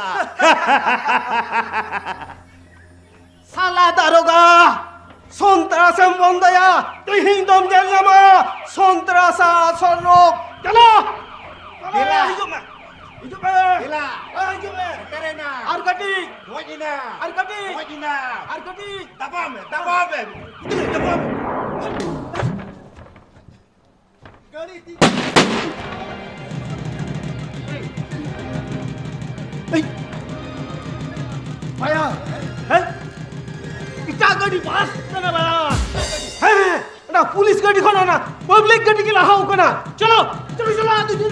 ᱥᱟᱞᱟ ᱫᱟᱨᱳᱜᱟ, ᱥᱚᱱᱛᱨᱟᱥᱮᱢ ᱵᱚᱱᱫᱚᱭᱟ, ᱛᱤᱦᱤᱧ ᱫᱚᱢ ᱧᱮᱞ ᱧᱟᱢᱟ ᱥᱚᱱᱛᱨᱟᱥ ᱟᱥᱚᱞ ᱨᱳᱜᱽ᱾ ᱪᱟᱞᱟ! ᱪᱟᱞᱟ, ᱫᱮᱞᱟ᱾ ᱦᱤᱡᱩᱜ ᱢᱮ, ᱦᱤᱡᱩᱜ ᱢᱮ᱾ ᱫᱮᱞᱟ᱾ ᱦᱮᱸ, ᱦᱤᱡᱩᱜ ᱢᱮ᱾ ᱥᱮᱴᱮᱨᱮᱱᱟ᱾ ᱟᱨ ᱠᱟᱹᱴᱤᱡ᱾ ᱜᱚᱡ ᱮᱱᱟ᱾ ᱟᱨ ᱠᱟᱹᱴᱤᱡ᱾ ᱜᱚᱡ ᱮᱱᱟ᱾ ᱟᱨ ᱠᱟᱹᱴᱤᱡ᱾ ᱫᱟᱵᱟᱣ ᱢᱮ, ᱫᱟᱵᱟᱣ ᱢᱮ᱾ ᱫᱟᱵᱟᱣ ᱢᱮ᱾ ᱜᱟᱹᱰᱤ ᱤᱫᱤ᱾ ᱮᱭ! ᱵᱟᱭᱟ! ᱦᱮᱸ? ᱮᱴᱟᱜ ᱜᱟᱹᱰᱤ ᱵᱟᱥ ᱠᱟᱱᱟ ᱵᱟᱭᱟ! ᱦᱮᱸ, ᱦᱮᱸ, ᱚᱱᱟ ᱯᱩᱞᱤᱥ ᱜᱟᱹᱰᱤ ᱠᱷᱚᱱ ᱚᱱᱟ ᱯᱟᱵᱽᱞᱤᱠ ᱜᱟᱹᱰᱤ ᱜᱮ ᱞᱟᱦᱟᱣ ᱠᱟᱱᱟ᱾ ᱪᱚᱞᱚ, ᱪᱚᱞᱚ, ᱪᱚᱞᱚ, ᱟᱹᱛᱩ ᱡᱤᱞ᱾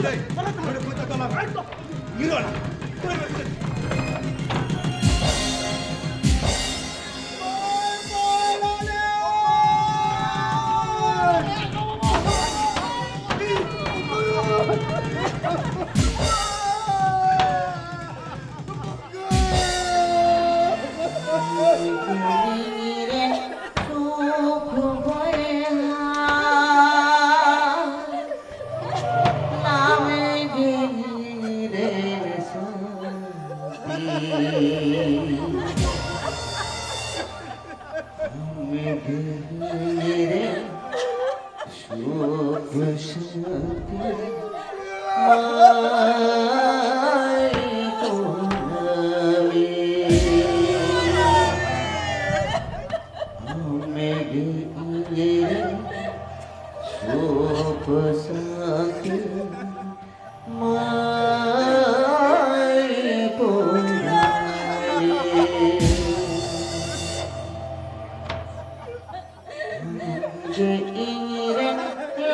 ᱡᱮ ᱤᱧᱨᱮᱱ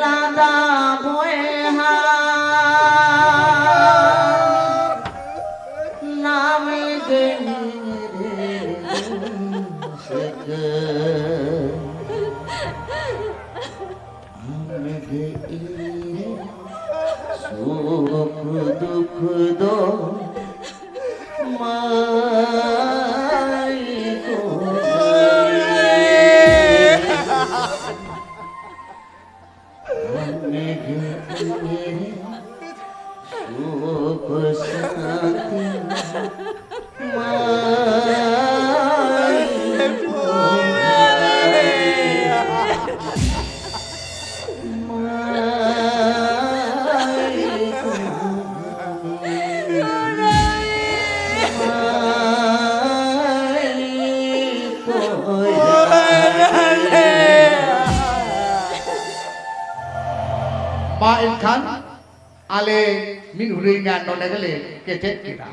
ᱞᱟᱸᱫᱟ ᱵᱚᱭᱦᱟ, ᱱᱟᱢᱮ ᱜᱮ ᱤᱧᱨᱮᱱ ᱥᱟᱹᱜᱟᱹᱭ᱾ ᱟᱢᱜᱮ ᱤᱧᱨᱮᱱ ᱥᱩᱠ ᱫᱩᱠ ᱫᱚ᱾ ᱢᱟ ᱮᱱᱠᱷᱟᱱ ᱟᱞᱮ ᱢᱤᱫ ᱦᱩᱰᱤᱧ ᱜᱟᱱ ᱱᱚᱰᱮ ᱜᱮᱞᱮ ᱠᱮᱪᱮᱫ ᱠᱮᱫᱟ᱾